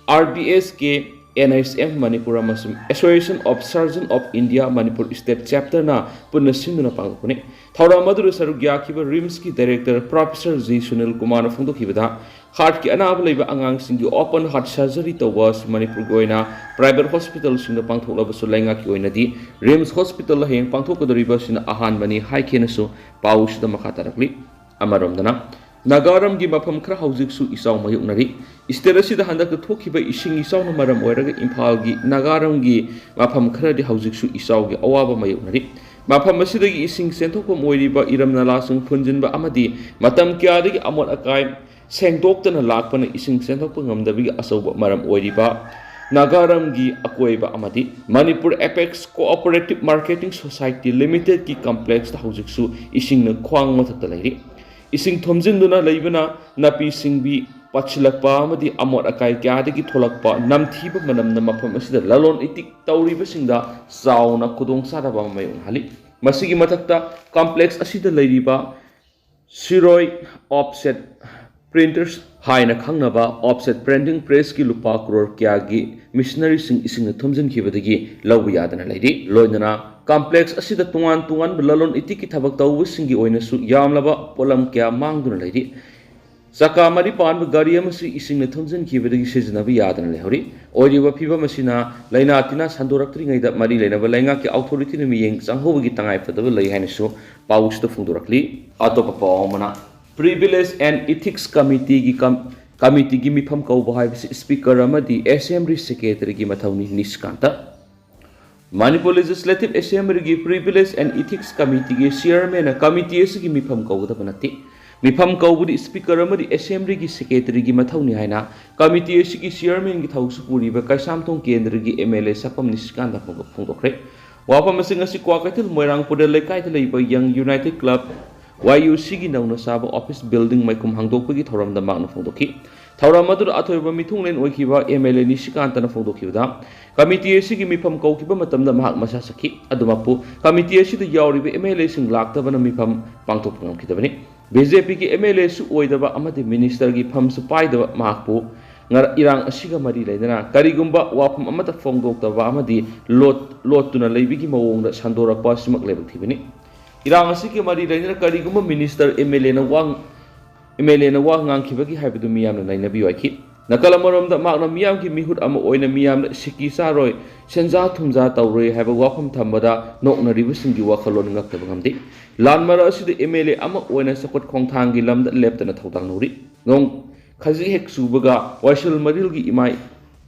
R B S K, N H M Manipur ꯑꯃꯁꯨꯡ Association of Surgeon of India Manipur State Chapterꯅ ꯄꯨꯟꯅ ꯁꯤꯟꯗꯨꯅ ꯄꯥꯡꯊꯣꯛꯄꯅꯤ꯫ ꯊꯧꯔꯝ ꯑꯗꯨꯗ ꯁꯔꯨꯛ ꯌꯥꯈꯤꯕ ꯔꯤꯝꯁꯀꯤ ꯗꯥꯏꯔꯦꯛꯇꯔ ꯄ꯭ꯔꯣꯐꯦꯁꯔ ꯖꯤ ꯁꯨꯅꯤꯜ ꯀꯨꯃꯥꯔꯅ ꯐꯣꯡꯗꯣꯛꯈꯤꯕꯗ, ꯍꯥꯔꯠꯀꯤ ꯑꯅꯥꯕ ꯂꯩꯕ ꯑꯉꯥꯡꯁꯤꯡꯒꯤ ꯑꯣꯄꯟ ꯍꯥꯔꯠ ꯁꯔꯖꯔꯤ ꯇꯧꯕ ꯑꯁꯤ ꯃꯅꯤꯄꯨꯔꯒꯤ ꯑꯣꯏꯅ ꯄ꯭ꯔꯥꯏꯚꯦꯠ ꯍꯣꯁꯄꯤꯇꯥꯜꯁꯤꯡꯗ ꯄꯥꯡꯊꯣꯛꯂꯕꯁꯨ, ꯂꯩꯉꯥꯛꯀꯤ ꯑꯣꯏꯅꯗꯤ ꯔꯤꯝꯁ ꯍꯣꯁꯄꯤꯇꯥꯜꯗ ꯍꯌꯦꯡ ꯄꯥꯡꯊꯣꯛꯀꯗꯧꯔꯤꯕ ꯑꯁꯤꯅ ꯑꯍꯥꯟꯕꯅꯤ ꯍꯥꯏꯈꯤꯅꯁꯨ ꯄꯥꯎ ꯑꯁꯤꯗ ꯃꯈꯥ ꯇꯥꯔꯛꯂꯤ꯫ ꯑꯃꯔꯣꯝꯗꯅ, ꯅꯥꯒꯥꯔꯝꯒꯤ ꯃꯐꯝ ꯈꯔ ꯍꯧꯖꯤꯛꯁꯨ ꯏꯆꯥꯎ ꯃꯥꯌꯣꯛꯅꯔꯤ꯫ ꯁ꯭ꯇꯦꯠ ꯑꯁꯤꯗ ꯍꯟꯗꯛꯇ ꯊꯣꯛꯈꯤꯕ ꯏꯁꯤꯡ ꯏꯆꯥꯎꯅ ꯃꯔꯝ ꯑꯣꯏꯔꯒ ꯏꯝꯐꯥꯜꯒꯤ ꯅꯥꯒꯥꯔꯝꯒꯤ ꯃꯐꯝ ꯈꯔꯗꯤ ꯍꯧꯖꯤꯛꯁꯨ ꯏꯆꯥꯎꯒꯤ ꯑꯋꯥꯕ ꯃꯥꯌꯣꯛꯅꯔꯤ꯫ ꯃꯐꯝ ꯑꯁꯤꯗꯒꯤ ꯏꯁꯤꯡ ꯆꯦꯟꯊꯣꯛꯐꯝ ꯑꯣꯏꯔꯤꯕ ꯏꯔꯝ ꯅꯂꯥꯁꯤꯡ ꯐꯨꯟꯖꯤꯟꯕ ꯑꯃꯗꯤ ꯃꯇꯝ ꯀꯌꯥꯗꯒꯤ ꯑꯃꯣꯠ ꯑꯀꯥꯏ ꯁꯦꯡꯗꯣꯛꯇꯅ ꯂꯥꯛꯄꯅ ꯏꯁꯤꯡ ꯆꯦꯟꯊꯣꯛꯄ ꯉꯝꯗꯕꯒꯤ ꯑꯆꯧꯕ ꯃꯔꯝ ꯑꯣꯏꯔꯤꯕ ꯅꯥꯒꯥꯔꯝꯒꯤ ꯑꯀꯣꯏꯕ ꯑꯃꯗꯤ Manipur apex cooperative marketing society ꯂꯤꯃꯤꯇꯦꯗꯀꯤ ꯀꯝꯄ꯭ꯂꯦꯛꯁꯇ ꯍꯧꯖꯤꯛꯁꯨ ꯏꯁꯤꯡꯅ ꯈ꯭ꯋꯥꯡ ꯃꯊꯛꯇ ꯂꯩꯔꯤ꯫ ꯏꯁꯤꯡ ꯊꯨꯝꯖꯤꯟꯗꯨꯅ ꯂꯩꯕꯅ ꯅꯥꯄꯤ ꯁꯤꯡꯕꯤ ꯄꯠꯁꯤꯜꯂꯛꯄ ꯑꯃꯗꯤ ꯑꯃꯣꯠ ꯑꯀꯥꯏ ꯀꯌꯥꯗꯒꯤ ꯊꯣꯛꯂꯛꯄ ꯅꯝꯊꯤꯕ ꯃꯅꯝꯅ ꯃꯐꯝ ꯑꯁꯤꯗ ꯂꯂꯣꯟ ꯏꯇꯤꯛ ꯇꯧꯔꯤꯕꯁꯤꯡꯗ ꯆꯥꯎꯅ ꯈꯨꯗꯣꯡꯆꯥꯗꯕ ꯑꯃ ꯃꯥꯌꯣꯛꯅꯍꯜꯂꯤ꯫ ꯃꯁꯤꯒꯤ ꯃꯊꯛꯇ, ꯀꯝꯄ꯭ꯂꯦꯛꯁ ꯑꯁꯤꯗ ꯂꯩꯔꯤꯕ ꯁꯤꯔꯣꯏ ꯑꯣꯐꯁꯦꯠ ꯄ꯭ꯔꯤꯟꯇꯔꯁ ꯍꯥꯏꯅ ꯈꯪꯅꯕ ꯑꯣꯐꯁꯦꯠ ꯄ꯭ꯔꯤꯟꯇꯤꯡ ꯄ꯭ꯔꯦꯁꯀꯤ ꯂꯨꯄꯥ ꯀ꯭ꯔꯣꯔ ꯀꯌꯥꯒꯤ ꯃꯦꯁꯤꯅꯔꯤꯁꯤꯡ ꯏꯁꯤꯡꯅ ꯊꯨꯝꯖꯤꯟꯈꯤꯕꯗꯒꯤ ꯂꯧꯕ ꯌꯥꯗꯅ ꯂꯩꯔꯤ꯫ ꯂꯣꯏꯅꯅ ꯀꯝꯄ꯭ꯂꯦꯛꯁ ꯑꯁꯤꯗ ꯇꯣꯉꯥꯟ ꯇꯣꯉꯥꯟꯕ ꯂꯂꯣꯟ ꯏꯇꯤꯛꯀꯤ ꯊꯕꯛ ꯇꯧꯕꯁꯤꯡꯒꯤ ꯑꯣꯏꯅꯁꯨ ꯌꯥꯝꯂꯕ ꯄꯣꯠꯂꯝ ꯀꯌꯥ ꯃꯥꯡꯗꯨꯅ ꯂꯩꯔꯤ꯫ ꯆꯀꯥ ꯃꯔꯤ ꯄꯥꯟꯕ ꯒꯥꯔꯤ ꯑꯃꯁꯨ ꯏꯁꯤꯡꯅ ꯊꯨꯝꯖꯤꯟꯈꯤꯕꯗꯒꯤ ꯁꯤꯖꯤꯟꯅꯕ ꯌꯥꯗꯅ ꯂꯩꯍꯧꯔꯤ꯫ ꯑꯣꯏꯔꯤꯕ ꯐꯤꯕꯝ ꯑꯁꯤꯅ ꯂꯥꯏꯅꯥ ꯇꯤꯟꯅꯥ ꯁꯟꯗꯣꯔꯛꯇ꯭ꯔꯤꯉꯩꯗ ꯃꯔꯤ ꯂꯩꯅꯕ ꯂꯩꯉꯥꯛꯀꯤ ꯑꯣꯊꯣꯔꯤꯇꯤꯅ ꯃꯤꯠꯌꯦꯡ ꯆꯪꯍꯧꯕꯒꯤ ꯇꯉꯥꯏꯐꯗꯕ ꯂꯩ ꯍꯥꯏꯅꯁꯨ ꯄꯥꯎꯁꯤꯗ ꯐꯣꯡꯗꯣꯔꯛꯂꯤ꯫ ꯑꯇꯣꯞꯄ ꯄꯥꯎ ꯑꯃꯅ, ꯄ꯭ꯔꯤꯚꯤꯂꯦꯖ ꯑꯦꯟ ꯏꯊꯤꯛꯁ ꯀꯃꯤꯇꯤꯒꯤ ꯀꯝ-, ꯀꯃꯤꯇꯤꯒꯤ ꯃꯤꯐꯝ ꯀꯧꯕ ꯍꯥꯏꯕꯁꯤ ꯁ꯭ꯄꯤꯀꯔ ꯑꯃꯗꯤ ꯑꯦꯁꯦꯝꯕ꯭ꯂꯤ ꯁꯦꯀ꯭ꯔꯦꯇꯔꯤꯒꯤ ꯃꯊꯧꯅꯤ, ꯅꯤꯁꯤꯀꯥꯟꯇ꯫ ꯃꯅꯤꯄꯨꯔ ꯂꯦꯖꯤꯁꯂꯦꯇꯤꯚ ꯑꯦꯁꯦꯝꯕ꯭ꯂꯤꯒꯤ ꯄ꯭ꯔꯤꯚꯤꯂꯦꯖ ꯑꯦꯟ ꯏꯊꯤꯛꯁ ꯀꯃꯤꯇꯤꯒꯤ ꯆꯤꯌꯔꯃꯦꯟꯅ ꯀꯃꯤꯇꯤ ꯑꯁꯤꯒꯤ ꯃꯤꯐꯝ ꯀꯧꯒꯗꯕ ꯅꯠꯇꯦ꯫ ꯃꯤꯐꯝ ꯀꯧꯕꯗꯤ ꯁ꯭ꯄꯤꯀꯔ ꯑꯃꯗꯤ ꯑꯦꯁꯦꯝꯕ꯭ꯂꯤꯒꯤ ꯁꯦꯀ꯭ꯔꯦꯇꯔꯤꯒꯤ ꯃꯊꯧꯅꯤ ꯍꯥꯏꯅ ꯀꯃꯤꯇꯤ ꯑꯁꯤꯒꯤ ꯆꯤꯌꯔꯃꯦꯟꯒꯤ ꯊꯧꯁꯨ ꯄꯨꯔꯤꯕ ꯀꯩꯁꯥꯝꯊꯣꯡ ꯀꯦꯟꯗ꯭ꯔꯒꯤ ꯑꯦꯝ ꯑꯦꯜ ꯑꯦ ꯁꯛꯄꯝ ꯅꯤꯁꯤꯀꯥꯟꯇ ꯐꯣꯡꯗꯣꯛ-, ꯐꯣꯡꯗꯣꯛꯈ꯭ꯔꯦ꯫ ꯋꯥꯐꯝꯁꯤꯡ ꯑꯁꯤ ꯀ꯭ꯋꯥꯀꯩꯊꯦꯜ ꯃꯣꯏꯔꯥꯡ ꯄꯨꯔꯦꯜ ꯂꯩꯀꯥꯏꯗ ꯂꯩꯕ ꯌꯪ ꯌꯨꯅꯥꯏꯇꯦꯗ ꯀ꯭ꯂꯕ, ꯋꯥꯏ ꯌꯨ ꯁꯤꯒꯤ ꯅꯧꯅ ꯁꯥꯕ ꯑꯣꯐꯤꯁ ꯕꯤꯜꯗꯤꯡ ꯃꯥꯏꯈꯨꯝ ꯍꯥꯡꯗꯣꯛꯄꯒꯤ ꯊꯧꯔꯝꯗ ꯃꯍꯥꯛꯅ ꯐꯣꯡꯗꯣꯛꯈꯤ꯫ ꯊꯧꯔꯝ ꯑꯗꯨꯗ ꯑꯊꯣꯏꯕ ꯃꯤꯊꯨꯡꯂꯦꯟ ꯑꯣꯏꯈꯤꯕ ꯑꯦꯝ ꯑꯦꯜ ꯑꯦ ꯅꯤꯁꯤꯀꯥꯟꯇꯅ ꯐꯣꯡꯗꯣꯛꯈꯤꯕꯗ, ꯀꯃꯤꯇꯤ ꯑꯁꯤꯒꯤ ꯃꯤꯐꯝ ꯀꯧꯈꯤꯕ ꯃꯇꯝꯗ ꯃꯍꯥꯛ ꯃꯁꯥ ꯁꯛꯈꯤ꯫ ꯑꯗꯨꯃꯛꯄꯨ ꯀꯃꯤꯇꯤ ꯑꯁꯤꯗ ꯌꯥꯎꯔꯤꯕ ꯑꯦꯝ ꯑꯦꯜ ꯑꯦꯁꯤꯡ ꯂꯥꯛꯇꯕꯅ ꯃꯤꯐꯝ ꯄꯥꯡꯊꯣꯛꯄ ꯉꯝꯈꯤꯗꯕꯅꯤ꯫ ꯕꯤ ꯖꯦ ꯄꯤꯒꯤ ꯑꯦꯝ ꯑꯦꯜ ꯑꯦꯁꯨ ꯑꯣꯏꯗꯕ ꯑꯃꯗꯤ ꯃꯤꯅꯤꯁꯇꯔꯒꯤ ꯐꯝꯁꯨ ꯄꯥꯏꯗꯕ ꯃꯍꯥꯛꯄꯨ ꯉꯔ-, ꯏꯔꯥꯡ ꯑꯁꯤꯒ ꯃꯔꯤ ꯂꯩꯅꯅ ꯀꯔꯤꯒꯨꯝꯕ ꯋꯥꯐꯝ ꯑꯃꯠꯇ ꯐꯣꯡꯗꯣꯛꯇꯕ ꯑꯃꯗꯤ ꯂꯣꯠ-, ꯂꯣꯠꯇꯨꯅ ꯂꯩꯕꯒꯤ ꯃꯑꯣꯡꯗ ꯁꯟꯗꯣꯔꯛꯄ ꯑꯁꯤꯃꯛ ꯂꯥꯏꯕꯛ ꯊꯤꯕꯅꯤ꯫ ꯏꯔꯥꯡ ꯑꯁꯤꯒꯤ ꯃꯔꯤ ꯂꯩꯅꯅ ꯀꯔꯤꯒꯨꯝꯕ ꯃꯤꯅꯤꯁꯇꯔ, ꯑꯦꯝ ꯑꯦꯜ ꯑꯦꯅ ꯋꯥ ꯑꯦꯝ ꯑꯦꯜ ꯑꯦꯅ ꯋꯥ ꯉꯥꯡꯈꯤꯕꯒꯤ ꯍꯥꯏꯕꯗꯨ ꯃꯤꯌꯥꯝꯅ ꯅꯩꯅꯕꯤꯌꯨ ꯍꯥꯏꯈꯤ꯫ ꯅꯥꯀꯜ ꯑꯃꯔꯣꯝꯗ ꯃꯍꯥꯛꯅ ꯃꯤꯌꯥꯝꯒꯤ ꯃꯤꯍꯨꯠ ꯑꯃ ꯑꯣꯏꯅ ꯃꯤꯌꯥꯝꯗ ꯁꯤꯀꯤ ꯆꯥꯔꯣꯏ, ꯁꯦꯟꯖꯥ ꯊꯨꯝꯖꯥ ꯇꯧꯔꯣꯏ ꯍꯥꯏꯕ ꯋꯥꯐꯝ ꯊꯝꯕꯗ ꯅꯣꯛꯅꯔꯤꯕꯁꯤꯡꯒꯤ ꯋꯥꯈꯜꯂꯣꯟ ꯉꯛꯇꯕ ꯉꯝꯗꯦ꯫ ꯂꯥꯟ ꯃꯔꯛ ꯑꯁꯤꯗ ꯑꯦꯝ ꯑꯦꯜ ꯑꯦ ꯑꯃ ꯑꯣꯏꯅ ꯆꯥꯎꯈꯠ ꯈꯣꯡꯊꯥꯡꯒꯤ ꯂꯝꯗ ꯂꯦꯞꯇꯅ ꯊꯧꯗꯥꯡ ꯂꯧꯔꯤ꯫ ꯅꯣꯡ ꯈꯖꯤꯛ ꯍꯦꯛ ꯆꯨꯕꯒ ꯋꯥꯏꯁꯦꯜ ꯃꯔꯤꯜꯒꯤ ꯏꯃꯥꯏ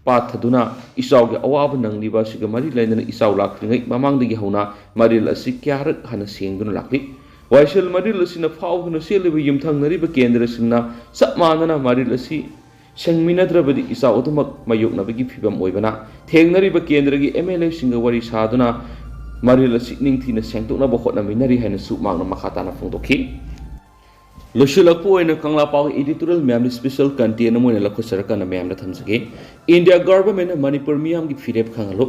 ꯄꯥꯠꯊꯗꯨꯅ ꯏꯆꯥꯎꯒꯤ ꯑꯋꯥꯕ ꯅꯪꯂꯤꯕ ꯑꯁꯤꯒ ꯃꯔꯤ ꯂꯩꯅꯅ ꯏꯆꯥꯎ ꯂꯥꯛꯇ꯭ꯔꯤꯉꯩ ꯃꯃꯥꯡꯗꯒꯤ ꯍꯧꯅ ꯃꯔꯤꯜ ꯑꯁꯤ ꯀꯌꯥꯔꯛ ꯍꯥꯟꯅ ꯁꯦꯡꯗꯨꯅ ꯂꯥꯛꯂꯤ꯫ ꯋꯥꯏꯁꯦꯜ ꯃꯔꯤꯜ ꯑꯁꯤꯅ ꯐꯥꯎꯗꯨꯅ ꯆꯦꯜꯂꯤꯕ ꯌꯨꯝꯊꯪꯅꯔꯤꯕ ꯀꯦꯟꯗ꯭ꯔꯁꯤꯡꯅ ꯆꯞ ꯃꯥꯟꯅꯅ ꯃꯔꯤꯜ ꯑꯁꯤ ꯁꯦꯡꯃꯤꯟꯅꯗ꯭ꯔꯕꯗꯤ ꯏꯆꯥꯎ ꯑꯗꯨꯃꯛ ꯃꯥꯌꯣꯛꯅꯕꯒꯤ ꯐꯤꯚꯝ ꯑꯣꯏꯕꯅ, ꯊꯦꯡꯅꯔꯤꯕ ꯀꯦꯟꯗ꯭ꯔꯒꯤ ꯑꯦꯝ ꯑꯦꯜ ꯑꯦꯁꯤꯡꯒ ꯋꯥꯔꯤ ꯁꯥꯗꯨꯅ ꯃꯔꯤꯜ ꯑꯁꯤ ꯅꯤꯡꯊꯤꯅ ꯁꯦꯡꯗꯣꯛꯅꯕ ꯍꯣꯠꯅꯃꯤꯟꯅꯔꯤ ꯍꯥꯏꯅꯁꯨ ꯃꯍꯥꯛꯅ ꯃꯈꯥ ꯇꯥꯅ ꯐꯣꯡꯗꯣꯛꯈꯤ꯫ ꯂꯣꯏꯁꯤꯜꯂꯛꯄ ꯑꯣꯏꯅ ꯀꯪꯂꯥ ꯄꯥꯎ editorial ꯃꯌꯥꯝꯗꯤ special content ꯑꯃ ꯑꯣꯏꯅ ꯂꯧꯈꯠꯆꯔꯀꯥꯟꯗ ꯃꯌꯥꯝꯗ ꯊꯝꯖꯒꯦ꯫ ꯏꯟꯗꯤꯌꯥ ꯒꯚꯔꯟꯃꯦꯟꯠꯅ ꯃꯅꯤꯄꯨꯔ ꯃꯤꯌꯥꯝꯒꯤ ꯐꯤꯔꯦꯞ ꯈꯪꯍꯜꯂꯨ꯫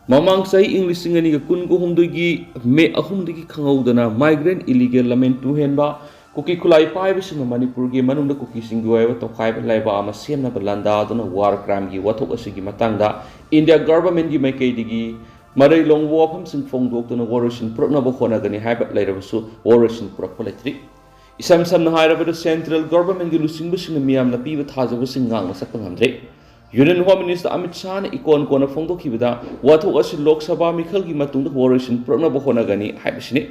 ꯃꯃꯥꯡ ꯆꯍꯤ ꯏꯪ ꯂꯤꯁꯤꯡ ꯑꯅꯤꯒ ꯀꯨꯟꯒ ꯍꯨꯝꯗꯣꯏꯒꯤ ꯃꯦ ꯑꯍꯨꯝꯗꯒꯤ ꯈꯪꯍꯧꯗꯅ migrant illegal ꯂꯝꯃꯦꯟ ꯇꯨꯍꯦꯟꯕ ꯀꯨꯀꯤ ꯈꯨꯠꯂꯥꯏ ꯄꯥꯏꯕꯁꯤꯡꯅ ꯃꯅꯤꯄꯨꯔꯒꯤ ꯃꯅꯨꯡꯗ ꯀꯨꯀꯤꯁꯤꯡꯒꯤ ꯑꯣꯏꯕ ꯇꯣꯈꯥꯏꯕ ꯂꯩꯕꯥꯛ ꯑꯃ ꯁꯦꯝꯅꯕ ꯂꯥꯟꯗꯥꯗꯨꯅ war crimeꯒꯤ ꯋꯥꯊꯣꯛ ꯑꯁꯤꯒꯤ ꯃꯇꯥꯡꯗ ꯏꯟꯗꯤꯌꯥ ꯒꯚꯔꯟꯃꯦꯟꯠꯀꯤ ꯃꯥꯏꯀꯩꯗꯒꯤ ꯃꯔꯩ ꯂꯣꯡꯕ ꯋꯥꯐꯝꯁꯤꯡ ꯐꯣꯡꯗꯣꯛꯇꯨꯅ ꯋꯥꯔꯣꯏꯁꯤꯟ ꯄꯨꯔꯛꯅꯕ ꯍꯣꯠꯅꯒꯅꯤ ꯍꯥꯏꯕ ꯂꯩꯔꯕꯁꯨ ꯋꯥꯔꯣꯏꯁꯤꯟ ꯄꯨꯔꯛꯄ ꯂꯩꯇ꯭ꯔꯤ꯫ ꯏꯁꯝ ꯁꯝꯅ ꯍꯥꯏꯔꯕꯗ central governmentꯀꯤ ꯂꯨꯆꯤꯡꯕꯁꯤꯡꯅ ꯃꯤꯌꯥꯝꯅ ꯄꯤꯕ ꯊꯥꯖꯕꯁꯤꯡ ꯉꯥꯛꯅ ꯆꯠꯄ ꯉꯝꯗ꯭ꯔꯦ꯫ Union Home Minister ꯑꯃꯤꯠ ꯁꯥꯍꯅ ꯏꯀꯣꯟ ꯀꯣꯟꯅ ꯐꯣꯡꯗꯣꯛꯈꯤꯕꯗ ꯋꯥꯊꯣꯛ ꯑꯁꯤ ꯂꯣꯛ ꯁꯚꯥ ꯃꯤꯈꯜꯒꯤ ꯃꯇꯨꯡꯗ ꯋꯥꯔꯣꯏꯁꯤꯟ ꯄꯨꯔꯛꯅꯕ ꯍꯣꯠꯅꯒꯅꯤ ꯍꯥꯏꯕꯁꯤꯅꯤ꯫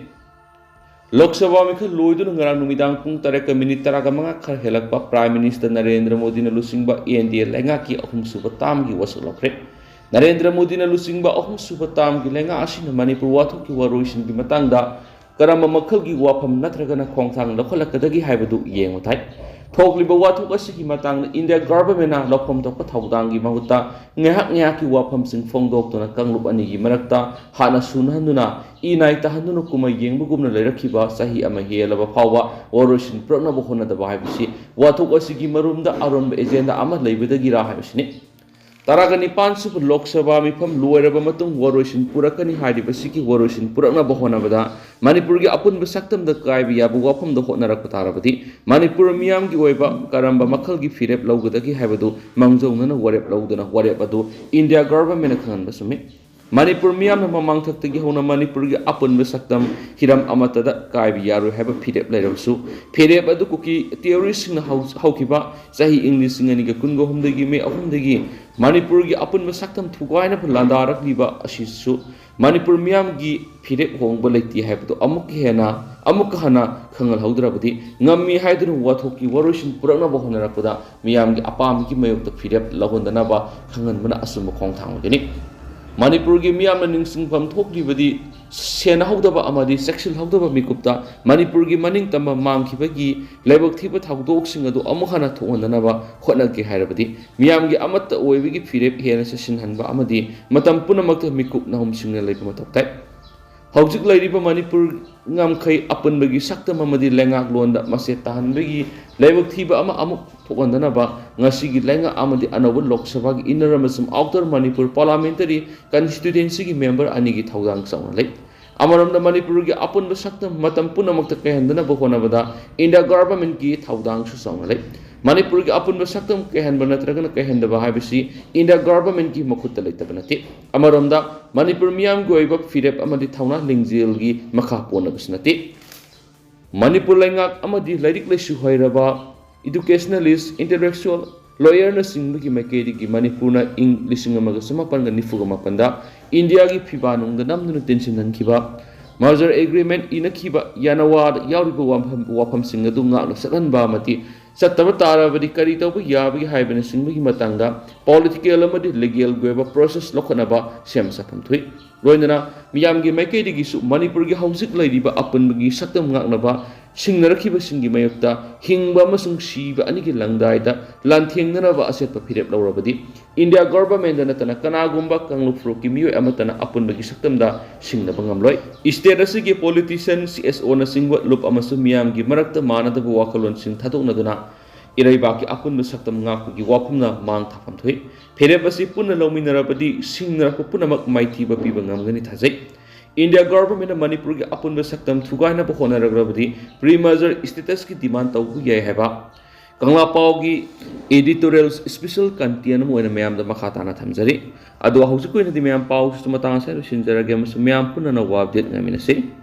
ꯂꯣꯛ ꯁꯚꯥ ꯃꯤꯈꯜ ꯂꯣꯏꯗꯨꯅ ꯉꯔꯥꯡ ꯅꯨꯃꯤꯗꯥꯡ ꯄꯨꯡ ꯇꯔꯦꯠꯀ ꯃꯤꯅꯤꯠ ꯇꯔꯥꯒ ꯃꯉꯥ ꯈꯔ ꯍꯦꯜꯂꯛꯄ Prime Minister ꯅꯔꯦꯟꯗ꯭ꯔ ꯃꯣꯗꯤꯅ ꯂꯨꯆꯤꯡꯕ N D A ꯂꯩꯉꯥꯛꯀꯤ ꯑꯍꯨꯝꯁꯨꯕ termꯒꯤ ꯋꯥꯁꯛ ꯂꯧꯈ꯭ꯔꯦ꯫ ꯅꯔꯦꯟꯗ꯭ꯔ ꯃꯣꯗꯤꯅ ꯂꯨꯆꯤꯡꯕ ꯑꯍꯨꯝꯁꯨꯕ termꯒꯤ ꯂꯩꯉꯥꯛ ꯑꯁꯤꯅ ꯃꯅꯤꯄꯨꯔ ꯋꯥꯊꯣꯛꯀꯤ ꯋꯥꯔꯣꯏꯁꯤꯟꯒꯤ ꯃꯇꯥꯡꯗ ꯀꯔꯝꯕ ꯃꯈꯜꯒꯤ ꯋꯥꯐꯝ ꯅꯠꯇ꯭ꯔꯒꯅ ꯈꯣꯡꯊꯥꯡ ꯂꯧꯈꯠꯂꯛꯀꯗꯒꯦ ꯍꯥꯏꯕꯗꯨ ꯌꯦꯡꯕ ꯊꯥꯏ꯫ ꯊꯣꯛꯂꯤꯕ ꯋꯥꯊꯣꯛ ꯑꯁꯤꯒꯤ ꯃꯇꯥꯡꯗ ꯏꯟꯗꯤꯌꯥ ꯒꯚꯔꯟꯃꯦꯟꯅ ꯂꯧꯐꯝ ꯊꯣꯛꯄ ꯊꯧꯗꯥꯡꯒꯤ ꯃꯍꯨꯠꯇ ꯉꯥꯏꯍꯥꯛ ꯉꯥꯏꯍꯥꯛꯀꯤ ꯋꯥꯐꯝꯁꯤꯡ ꯐꯣꯡꯗꯣꯛꯇꯨꯅ ꯀꯥꯡꯂꯨꯞ ꯑꯅꯤꯒꯤ ꯃꯔꯛꯇ ꯍꯥꯟꯅ ꯁꯨꯅꯍꯟꯗꯨꯅ ꯏ ꯅꯥꯏ ꯇꯥꯍꯟꯗꯨꯅ ꯀꯨꯝꯍꯩ ꯌꯦꯡꯕꯒꯨꯝꯅ ꯂꯩꯔꯛꯈꯤꯕ ꯆꯍꯤ ꯑꯃ ꯍꯦꯜꯂꯕ ꯐꯥꯎꯕ ꯋꯥꯔꯣꯏꯁꯤꯟ ꯄꯨꯔꯛꯅꯕ ꯍꯣꯠꯅꯗꯕ ꯍꯥꯏꯕꯁꯤ ꯋꯥꯊꯣꯛ ꯑꯁꯤꯒꯤ ꯃꯔꯨꯝꯗ ꯑꯔꯣꯟꯕ ꯑꯦꯖꯦꯟꯗꯥ ꯑꯃ ꯂꯩꯕꯗꯒꯤꯔꯥ ꯍꯥꯏꯕꯁꯤꯅꯤ꯫ ꯇꯔꯥꯒ ꯅꯤꯄꯥꯟ ꯁꯨꯕ ꯂꯣꯛ ꯁꯚꯥ ꯃꯤꯐꯝ ꯂꯣꯏꯔꯕ ꯃꯇꯨꯡ ꯋꯥꯔꯣꯏꯁꯤꯟ ꯄꯨꯔꯛꯀꯅꯤ ꯍꯥꯏꯔꯤꯕꯁꯤꯒꯤ ꯋꯥꯔꯣꯏꯁꯤꯟ ꯄꯨꯔꯛꯅꯕ ꯍꯣꯠꯅꯕꯗ ꯃꯅꯤꯄꯨꯔꯒꯤ ꯑꯄꯨꯟꯕ ꯁꯛꯇꯝꯗ ꯀꯥꯏꯕ ꯌꯥꯕ ꯋꯥꯐꯝꯗ ꯍꯣꯠꯅꯔꯛꯄ ꯇꯥꯔꯕꯗꯤ ꯃꯅꯤꯄꯨꯔ ꯃꯤꯌꯥꯝꯒꯤ ꯑꯣꯏꯕ ꯀꯔꯝꯕ ꯃꯈꯜꯒꯤ ꯐꯤꯔꯦꯞ ꯂꯧꯒꯗꯒꯦ ꯍꯥꯏꯕꯗꯨ ꯃꯥꯡꯖꯧꯅꯅ ꯋꯥꯔꯦꯞ ꯂꯧꯗꯨꯅ ꯋꯥꯔꯦꯞ ꯑꯗꯨ ꯏꯟꯗꯤꯌꯥ ꯒꯚꯔꯟꯃꯦꯟꯅ ꯈꯪꯍꯟꯕ ꯆꯨꯝꯃꯤ꯫ ꯃꯅꯤꯄꯨꯔ ꯃꯤꯌꯥꯝꯅ ꯃꯃꯥꯡꯊꯛꯇꯒꯤ ꯍꯧꯅ ꯃꯅꯤꯄꯨꯔꯒꯤ ꯑꯄꯨꯟꯕ ꯁꯛꯇꯝ ꯍꯤꯔꯝ ꯑꯃꯠꯇꯗ ꯀꯥꯏꯕ ꯌꯥꯔꯣꯏ ꯍꯥꯏꯕ ꯐꯤꯔꯦꯞ ꯂꯩꯔꯕꯁꯨ, ꯐꯤꯔꯦꯞ ꯑꯗꯨ ꯀꯨꯀꯤ ꯇꯦꯔꯣꯔꯤꯁ꯭ꯠꯁꯤꯡꯅ ꯍꯧ-, ꯍꯧꯈꯤꯕ ꯆꯍꯤ ꯏꯪ ꯂꯤꯁꯤꯡ ꯑꯅꯤꯒ ꯀꯨꯟꯒ ꯑꯍꯨꯝꯗꯒꯤ ꯃꯦ ꯑꯍꯨꯝꯗꯒꯤ ꯃꯅꯤꯄꯨꯔꯒꯤ ꯑꯄꯨꯟꯕ ꯁꯛꯇꯝ ꯊꯨꯒꯥꯏꯅꯕ ꯂꯥꯟꯗꯥꯔꯛꯂꯤꯕ ꯑꯁꯤꯁꯨ ꯃꯅꯤꯄꯨꯔ ꯃꯤꯌꯥꯝꯒꯤ ꯐꯤꯔꯦꯞ ꯍꯣꯡꯕ ꯂꯩꯇꯦ ꯍꯥꯏꯕꯗꯨ ꯑꯃꯨꯛꯀ ꯍꯦꯟꯅ, ꯑꯃꯨꯛꯀ ꯍꯟꯅ ꯈꯪꯍꯜꯍꯧꯗ꯭ꯔꯕꯗꯤ ꯉꯝꯃꯤ ꯍꯥꯏꯗꯨꯅ ꯋꯥꯊꯣꯛꯀꯤ ꯋꯥꯔꯣꯏꯁꯤꯟ ꯄꯨꯔꯛꯅꯕ ꯍꯣꯠꯅꯔꯛꯄꯗ ꯃꯤꯌꯥꯝꯒꯤ ꯑꯄꯥꯝꯕꯒꯤ ꯃꯥꯌꯣꯛꯇ ꯐꯤꯔꯦꯞ ꯂꯧꯍꯟꯗꯅꯕ ꯈꯪꯍꯟꯕꯅ ꯑꯆꯨꯝꯕ ꯈꯣꯡꯊꯥꯡ ꯑꯣꯏꯒꯅꯤ꯫ ꯃꯅꯤꯄꯨꯔꯒꯤ ꯃꯤꯌꯥꯝꯅ ꯅꯤꯡꯁꯤꯡꯐꯝ ꯊꯣꯛꯂꯤꯕꯗꯤ ꯁꯦꯟꯅꯍꯧꯗꯕ ꯑꯃꯗꯤ ꯆꯦꯛꯁꯤꯜꯍꯧꯗꯕ ꯃꯤꯀꯨꯞꯇ ꯃꯅꯤꯄꯨꯔꯒꯤ ꯃꯅꯤꯡ ꯇꯝꯕ ꯃꯥꯡꯈꯤꯕꯒꯤ ꯂꯥꯏꯕꯛ ꯊꯤꯕ ꯊꯧꯗꯣꯛꯁꯤꯡ ꯑꯗꯨ ꯑꯃꯨꯛ ꯍꯟꯅ ꯊꯣꯛꯍꯟꯗꯅꯕ ꯍꯣꯠꯅꯒꯦ ꯍꯥꯏꯔꯕꯗꯤ ꯃꯤꯌꯥꯝꯒꯤ ꯑꯃꯠꯇ ꯑꯣꯏꯕꯒꯤ ꯐꯤꯔꯦꯞ ꯍꯦꯟꯅ ꯆꯦꯠꯁꯤꯟꯍꯟꯕ ꯑꯃꯗꯤ ꯃꯇꯝ ꯄꯨꯝꯅꯃꯛꯇ ꯃꯤꯀꯨꯞ ꯅꯥꯍꯨꯝ ꯁꯤꯡꯅ ꯂꯩꯕ ꯃꯊꯧ ꯇꯥꯏ꯫ ꯍꯧꯖꯤꯛ ꯂꯩꯔꯤꯕ ꯃꯅꯤꯄꯨꯔ ꯉꯝꯈꯩ ꯑꯄꯨꯟꯕꯒꯤ ꯁꯛꯇꯝ ꯑꯃꯗꯤ ꯂꯩꯉꯥꯛꯂꯣꯟꯗ ꯃꯆꯦꯠ ꯇꯥꯍꯟꯕꯒꯤ ꯂꯥꯏꯕꯛ ꯊꯤꯕ ꯑꯃ ꯑꯃꯨꯛ ꯊꯣꯛꯍꯟꯗꯅꯕ ꯉꯁꯤꯒꯤ ꯂꯩꯉꯥꯛ ꯑꯃꯗꯤ ꯑꯅꯧꯕ ꯂꯣꯛ ꯁꯚꯥꯒꯤ inner ꯑꯃꯁꯨꯡ outer ꯃꯅꯤꯄꯨꯔ parliamentary constituencyꯒꯤ member ꯑꯅꯤꯒꯤ ꯊꯧꯗꯥꯡ ꯆꯥꯎꯅ ꯂꯩ꯫ ꯑꯃꯔꯣꯝꯗ ꯃꯅꯤꯄꯨꯔꯒꯤ ꯑꯄꯨꯟꯕ ꯁꯛꯇꯝ ꯃꯇꯝ ꯄꯨꯝꯅꯃꯛꯇ ꯀꯥꯏꯍꯟꯗꯅꯕ ꯍꯣꯠꯅꯕꯗ ꯏꯟꯗꯤꯌꯥ ꯒꯚꯔꯟꯃꯦꯟꯠꯀꯤ ꯊꯧꯗꯥꯡꯁꯨ ꯆꯥꯎꯅ ꯂꯩ꯫ ꯃꯅꯤꯄꯨꯔꯒꯤ ꯑꯄꯨꯟꯕ ꯁꯛꯇꯝ ꯀꯥꯏꯍꯟꯕ ꯅꯠꯇ꯭ꯔꯒꯅ ꯀꯥꯏꯍꯟꯗꯕ ꯍꯥꯏꯕꯁꯤ ꯏꯟꯗꯤꯌꯥ ꯒꯚꯔꯟꯃꯦꯟꯠꯀꯤ ꯃꯈꯨꯠꯇ ꯂꯩꯇꯕ ꯅꯠꯇꯦ꯫ ꯑꯃꯔꯣꯝꯗ ꯃꯅꯤꯄꯨꯔ ꯃꯤꯌꯥꯝꯒꯤ ꯑꯣꯏꯕ ꯐꯤꯔꯦꯞ ꯑꯃꯗꯤ ꯊꯧꯅꯥ ꯂꯤꯡꯖꯦꯜꯒꯤ ꯃꯈꯥ ꯄꯣꯟꯅꯕꯁꯨ ꯅꯠꯇꯦ꯫ ꯃꯅꯤꯄꯨꯔ ꯂꯩꯉꯥꯛ ꯑꯃꯗꯤ ꯂꯥꯏꯔꯤꯛ ꯂꯥꯏꯁꯨ ꯍꯩꯔꯕ educationalist, intellectual, lawyerꯅꯆꯤꯡꯕꯒꯤ ꯃꯥꯏꯀꯩꯗꯒꯤ ꯃꯅꯤꯄꯨꯔꯅ ꯏꯪ ꯂꯤꯁꯤꯡ ꯑꯃꯒ ꯆꯃꯥꯄꯟꯒ ꯅꯤꯐꯨꯒ ꯃꯥꯄꯟꯗ ꯏꯟꯗꯤꯌꯥꯒꯤ ꯐꯤꯕꯥ ꯅꯨꯡꯗ ꯅꯝꯗꯨꯅ ꯇꯤꯟꯁꯤꯟꯍꯟꯈꯤꯕ merger agreement ꯏꯅꯈꯤꯕ ꯌꯥꯅꯋꯥꯗ ꯌꯥꯎꯔꯤꯕ ꯋꯥꯐꯝ, ꯋꯥꯐꯝꯁꯤꯡ ꯑꯗꯨ ꯉꯥꯛꯅ ꯆꯠꯍꯟꯕ ꯑꯃꯗꯤ ꯆꯠꯇꯕ ꯇꯥꯔꯕꯗꯤ ꯀꯔꯤ ꯇꯧꯕ ꯌꯥꯕꯒꯦ ꯍꯥꯏꯕꯅꯆꯤꯡꯕꯒꯤ ꯃꯇꯥꯡꯗ political ꯑꯃꯗꯤ legalꯒꯤ ꯑꯣꯏꯕ process ꯂꯧꯈꯠꯅꯕ ꯁꯦꯝ ꯁꯥꯐꯝ ꯊꯣꯛꯏ꯫ ꯂꯣꯏꯅꯅ ꯃꯤꯌꯥꯝꯒꯤ ꯃꯥꯏꯀꯩꯗꯒꯤꯁꯨ ꯃꯅꯤꯄꯨꯔꯒꯤ ꯍꯧꯖꯤꯛ ꯂꯩꯔꯤꯕ ꯑꯄꯨꯟꯕꯒꯤ ꯁꯛꯇꯝ ꯉꯥꯛꯅꯕ ꯁꯤꯡꯅꯔꯛꯈꯤꯕꯁꯤꯡꯒꯤ ꯃꯥꯌꯣꯛꯇ ꯍꯤꯡꯕ ꯑꯃꯁꯨꯡ ꯁꯤꯕ ꯑꯅꯤꯒꯤ ꯂꯪꯗꯥꯏꯗ ꯂꯥꯟꯊꯦꯡꯅꯅꯕ ꯑꯆꯦꯠꯄ ꯐꯤꯔꯦꯞ ꯂꯧꯔꯕꯗꯤ, ꯏꯟꯗꯤꯌꯥ ꯒꯣꯚꯔꯟꯃꯦꯟꯠꯇ ꯅꯠꯇꯅ ꯀꯅꯥꯒꯨꯝꯕ ꯀꯥꯡꯂꯨꯞ ꯐꯨꯔꯨꯞꯀꯤ ꯃꯤꯑꯣꯏ ꯑꯃꯠꯇꯅ ꯑꯄꯨꯟꯕꯒꯤ ꯁꯛꯇꯝꯗ ꯁꯤꯡꯅꯕ ꯉꯝꯂꯣꯏ꯫ ꯁ꯭ꯇꯦꯠ ꯑꯁꯤꯒꯤ ꯄꯣꯂꯤꯇꯤꯁꯤꯌꯟ, ꯁꯤ ꯑꯦꯁ ꯑꯣꯅꯆꯤꯡꯕ ꯂꯨꯞ ꯑꯃꯁꯨꯡ ꯃꯤꯌꯥꯝꯒꯤ ꯃꯔꯛꯇ ꯃꯥꯟꯅꯗꯕ ꯋꯥꯈꯜꯂꯣꯟꯁꯤꯡ ꯊꯥꯗꯣꯛꯅꯗꯨꯅ ꯏꯔꯩꯕꯥꯛꯀꯤ ꯑꯄꯨꯟꯕ ꯁꯛꯇꯝ ꯉꯥꯛꯄꯒꯤ ꯋꯥꯐꯝꯅ ꯃꯥꯡ ꯊꯥꯐꯝ ꯊꯣꯛꯏ꯫ ꯐꯤꯔꯦꯞ ꯑꯁꯤ ꯄꯨꯟꯅ ꯂꯧꯃꯤꯟꯅꯔꯕꯗꯤ ꯁꯤꯡꯅꯔꯛꯄ ꯄꯨꯝꯅꯃꯛ ꯃꯥꯏꯊꯤꯕ ꯄꯤꯕ ꯉꯝꯒꯅꯤ ꯊꯥꯖꯩ꯫ ꯏꯟꯗꯤꯌꯥ ꯒꯣꯚꯔꯟꯃꯦꯟꯠꯅ ꯃꯅꯤꯄꯨꯔꯒꯤ ꯑꯄꯨꯟꯕ ꯁꯛꯇꯝ ꯊꯨꯒꯥꯏꯅꯕ ꯍꯣꯠꯅꯔꯛꯂꯕꯗꯤ ꯄ꯭ꯔꯤ ꯃꯔꯖꯔ ꯁ꯭ꯇꯦꯇꯁꯀꯤ ꯗꯤꯃꯥꯟ ꯇꯧꯕ ꯌꯥꯏ ꯍꯥꯏꯕ ꯀꯪꯂꯥ ꯄꯥꯎꯒꯤ editorial special content ꯑꯃ ꯑꯣꯏꯅ ꯃꯌꯥꯝꯗ ꯃꯈꯥ ꯇꯥꯅ ꯊꯝꯖꯔꯤ꯫ ꯑꯗꯣ ꯍꯧꯖꯤꯛꯀꯤ ꯑꯣꯏꯅꯗꯤ ꯃꯌꯥꯝ ꯄꯥꯎꯁꯤꯁꯨ ꯃꯇꯥꯡ ꯑꯁꯤꯗ ꯂꯣꯏꯁꯤꯟꯖꯔꯒꯦ ꯑꯃꯁꯨꯡ ꯃꯌꯥꯝ ꯄꯨꯟꯅ ꯑꯅꯧꯕ update ꯉꯥꯏꯃꯤꯟꯅꯁꯤ꯫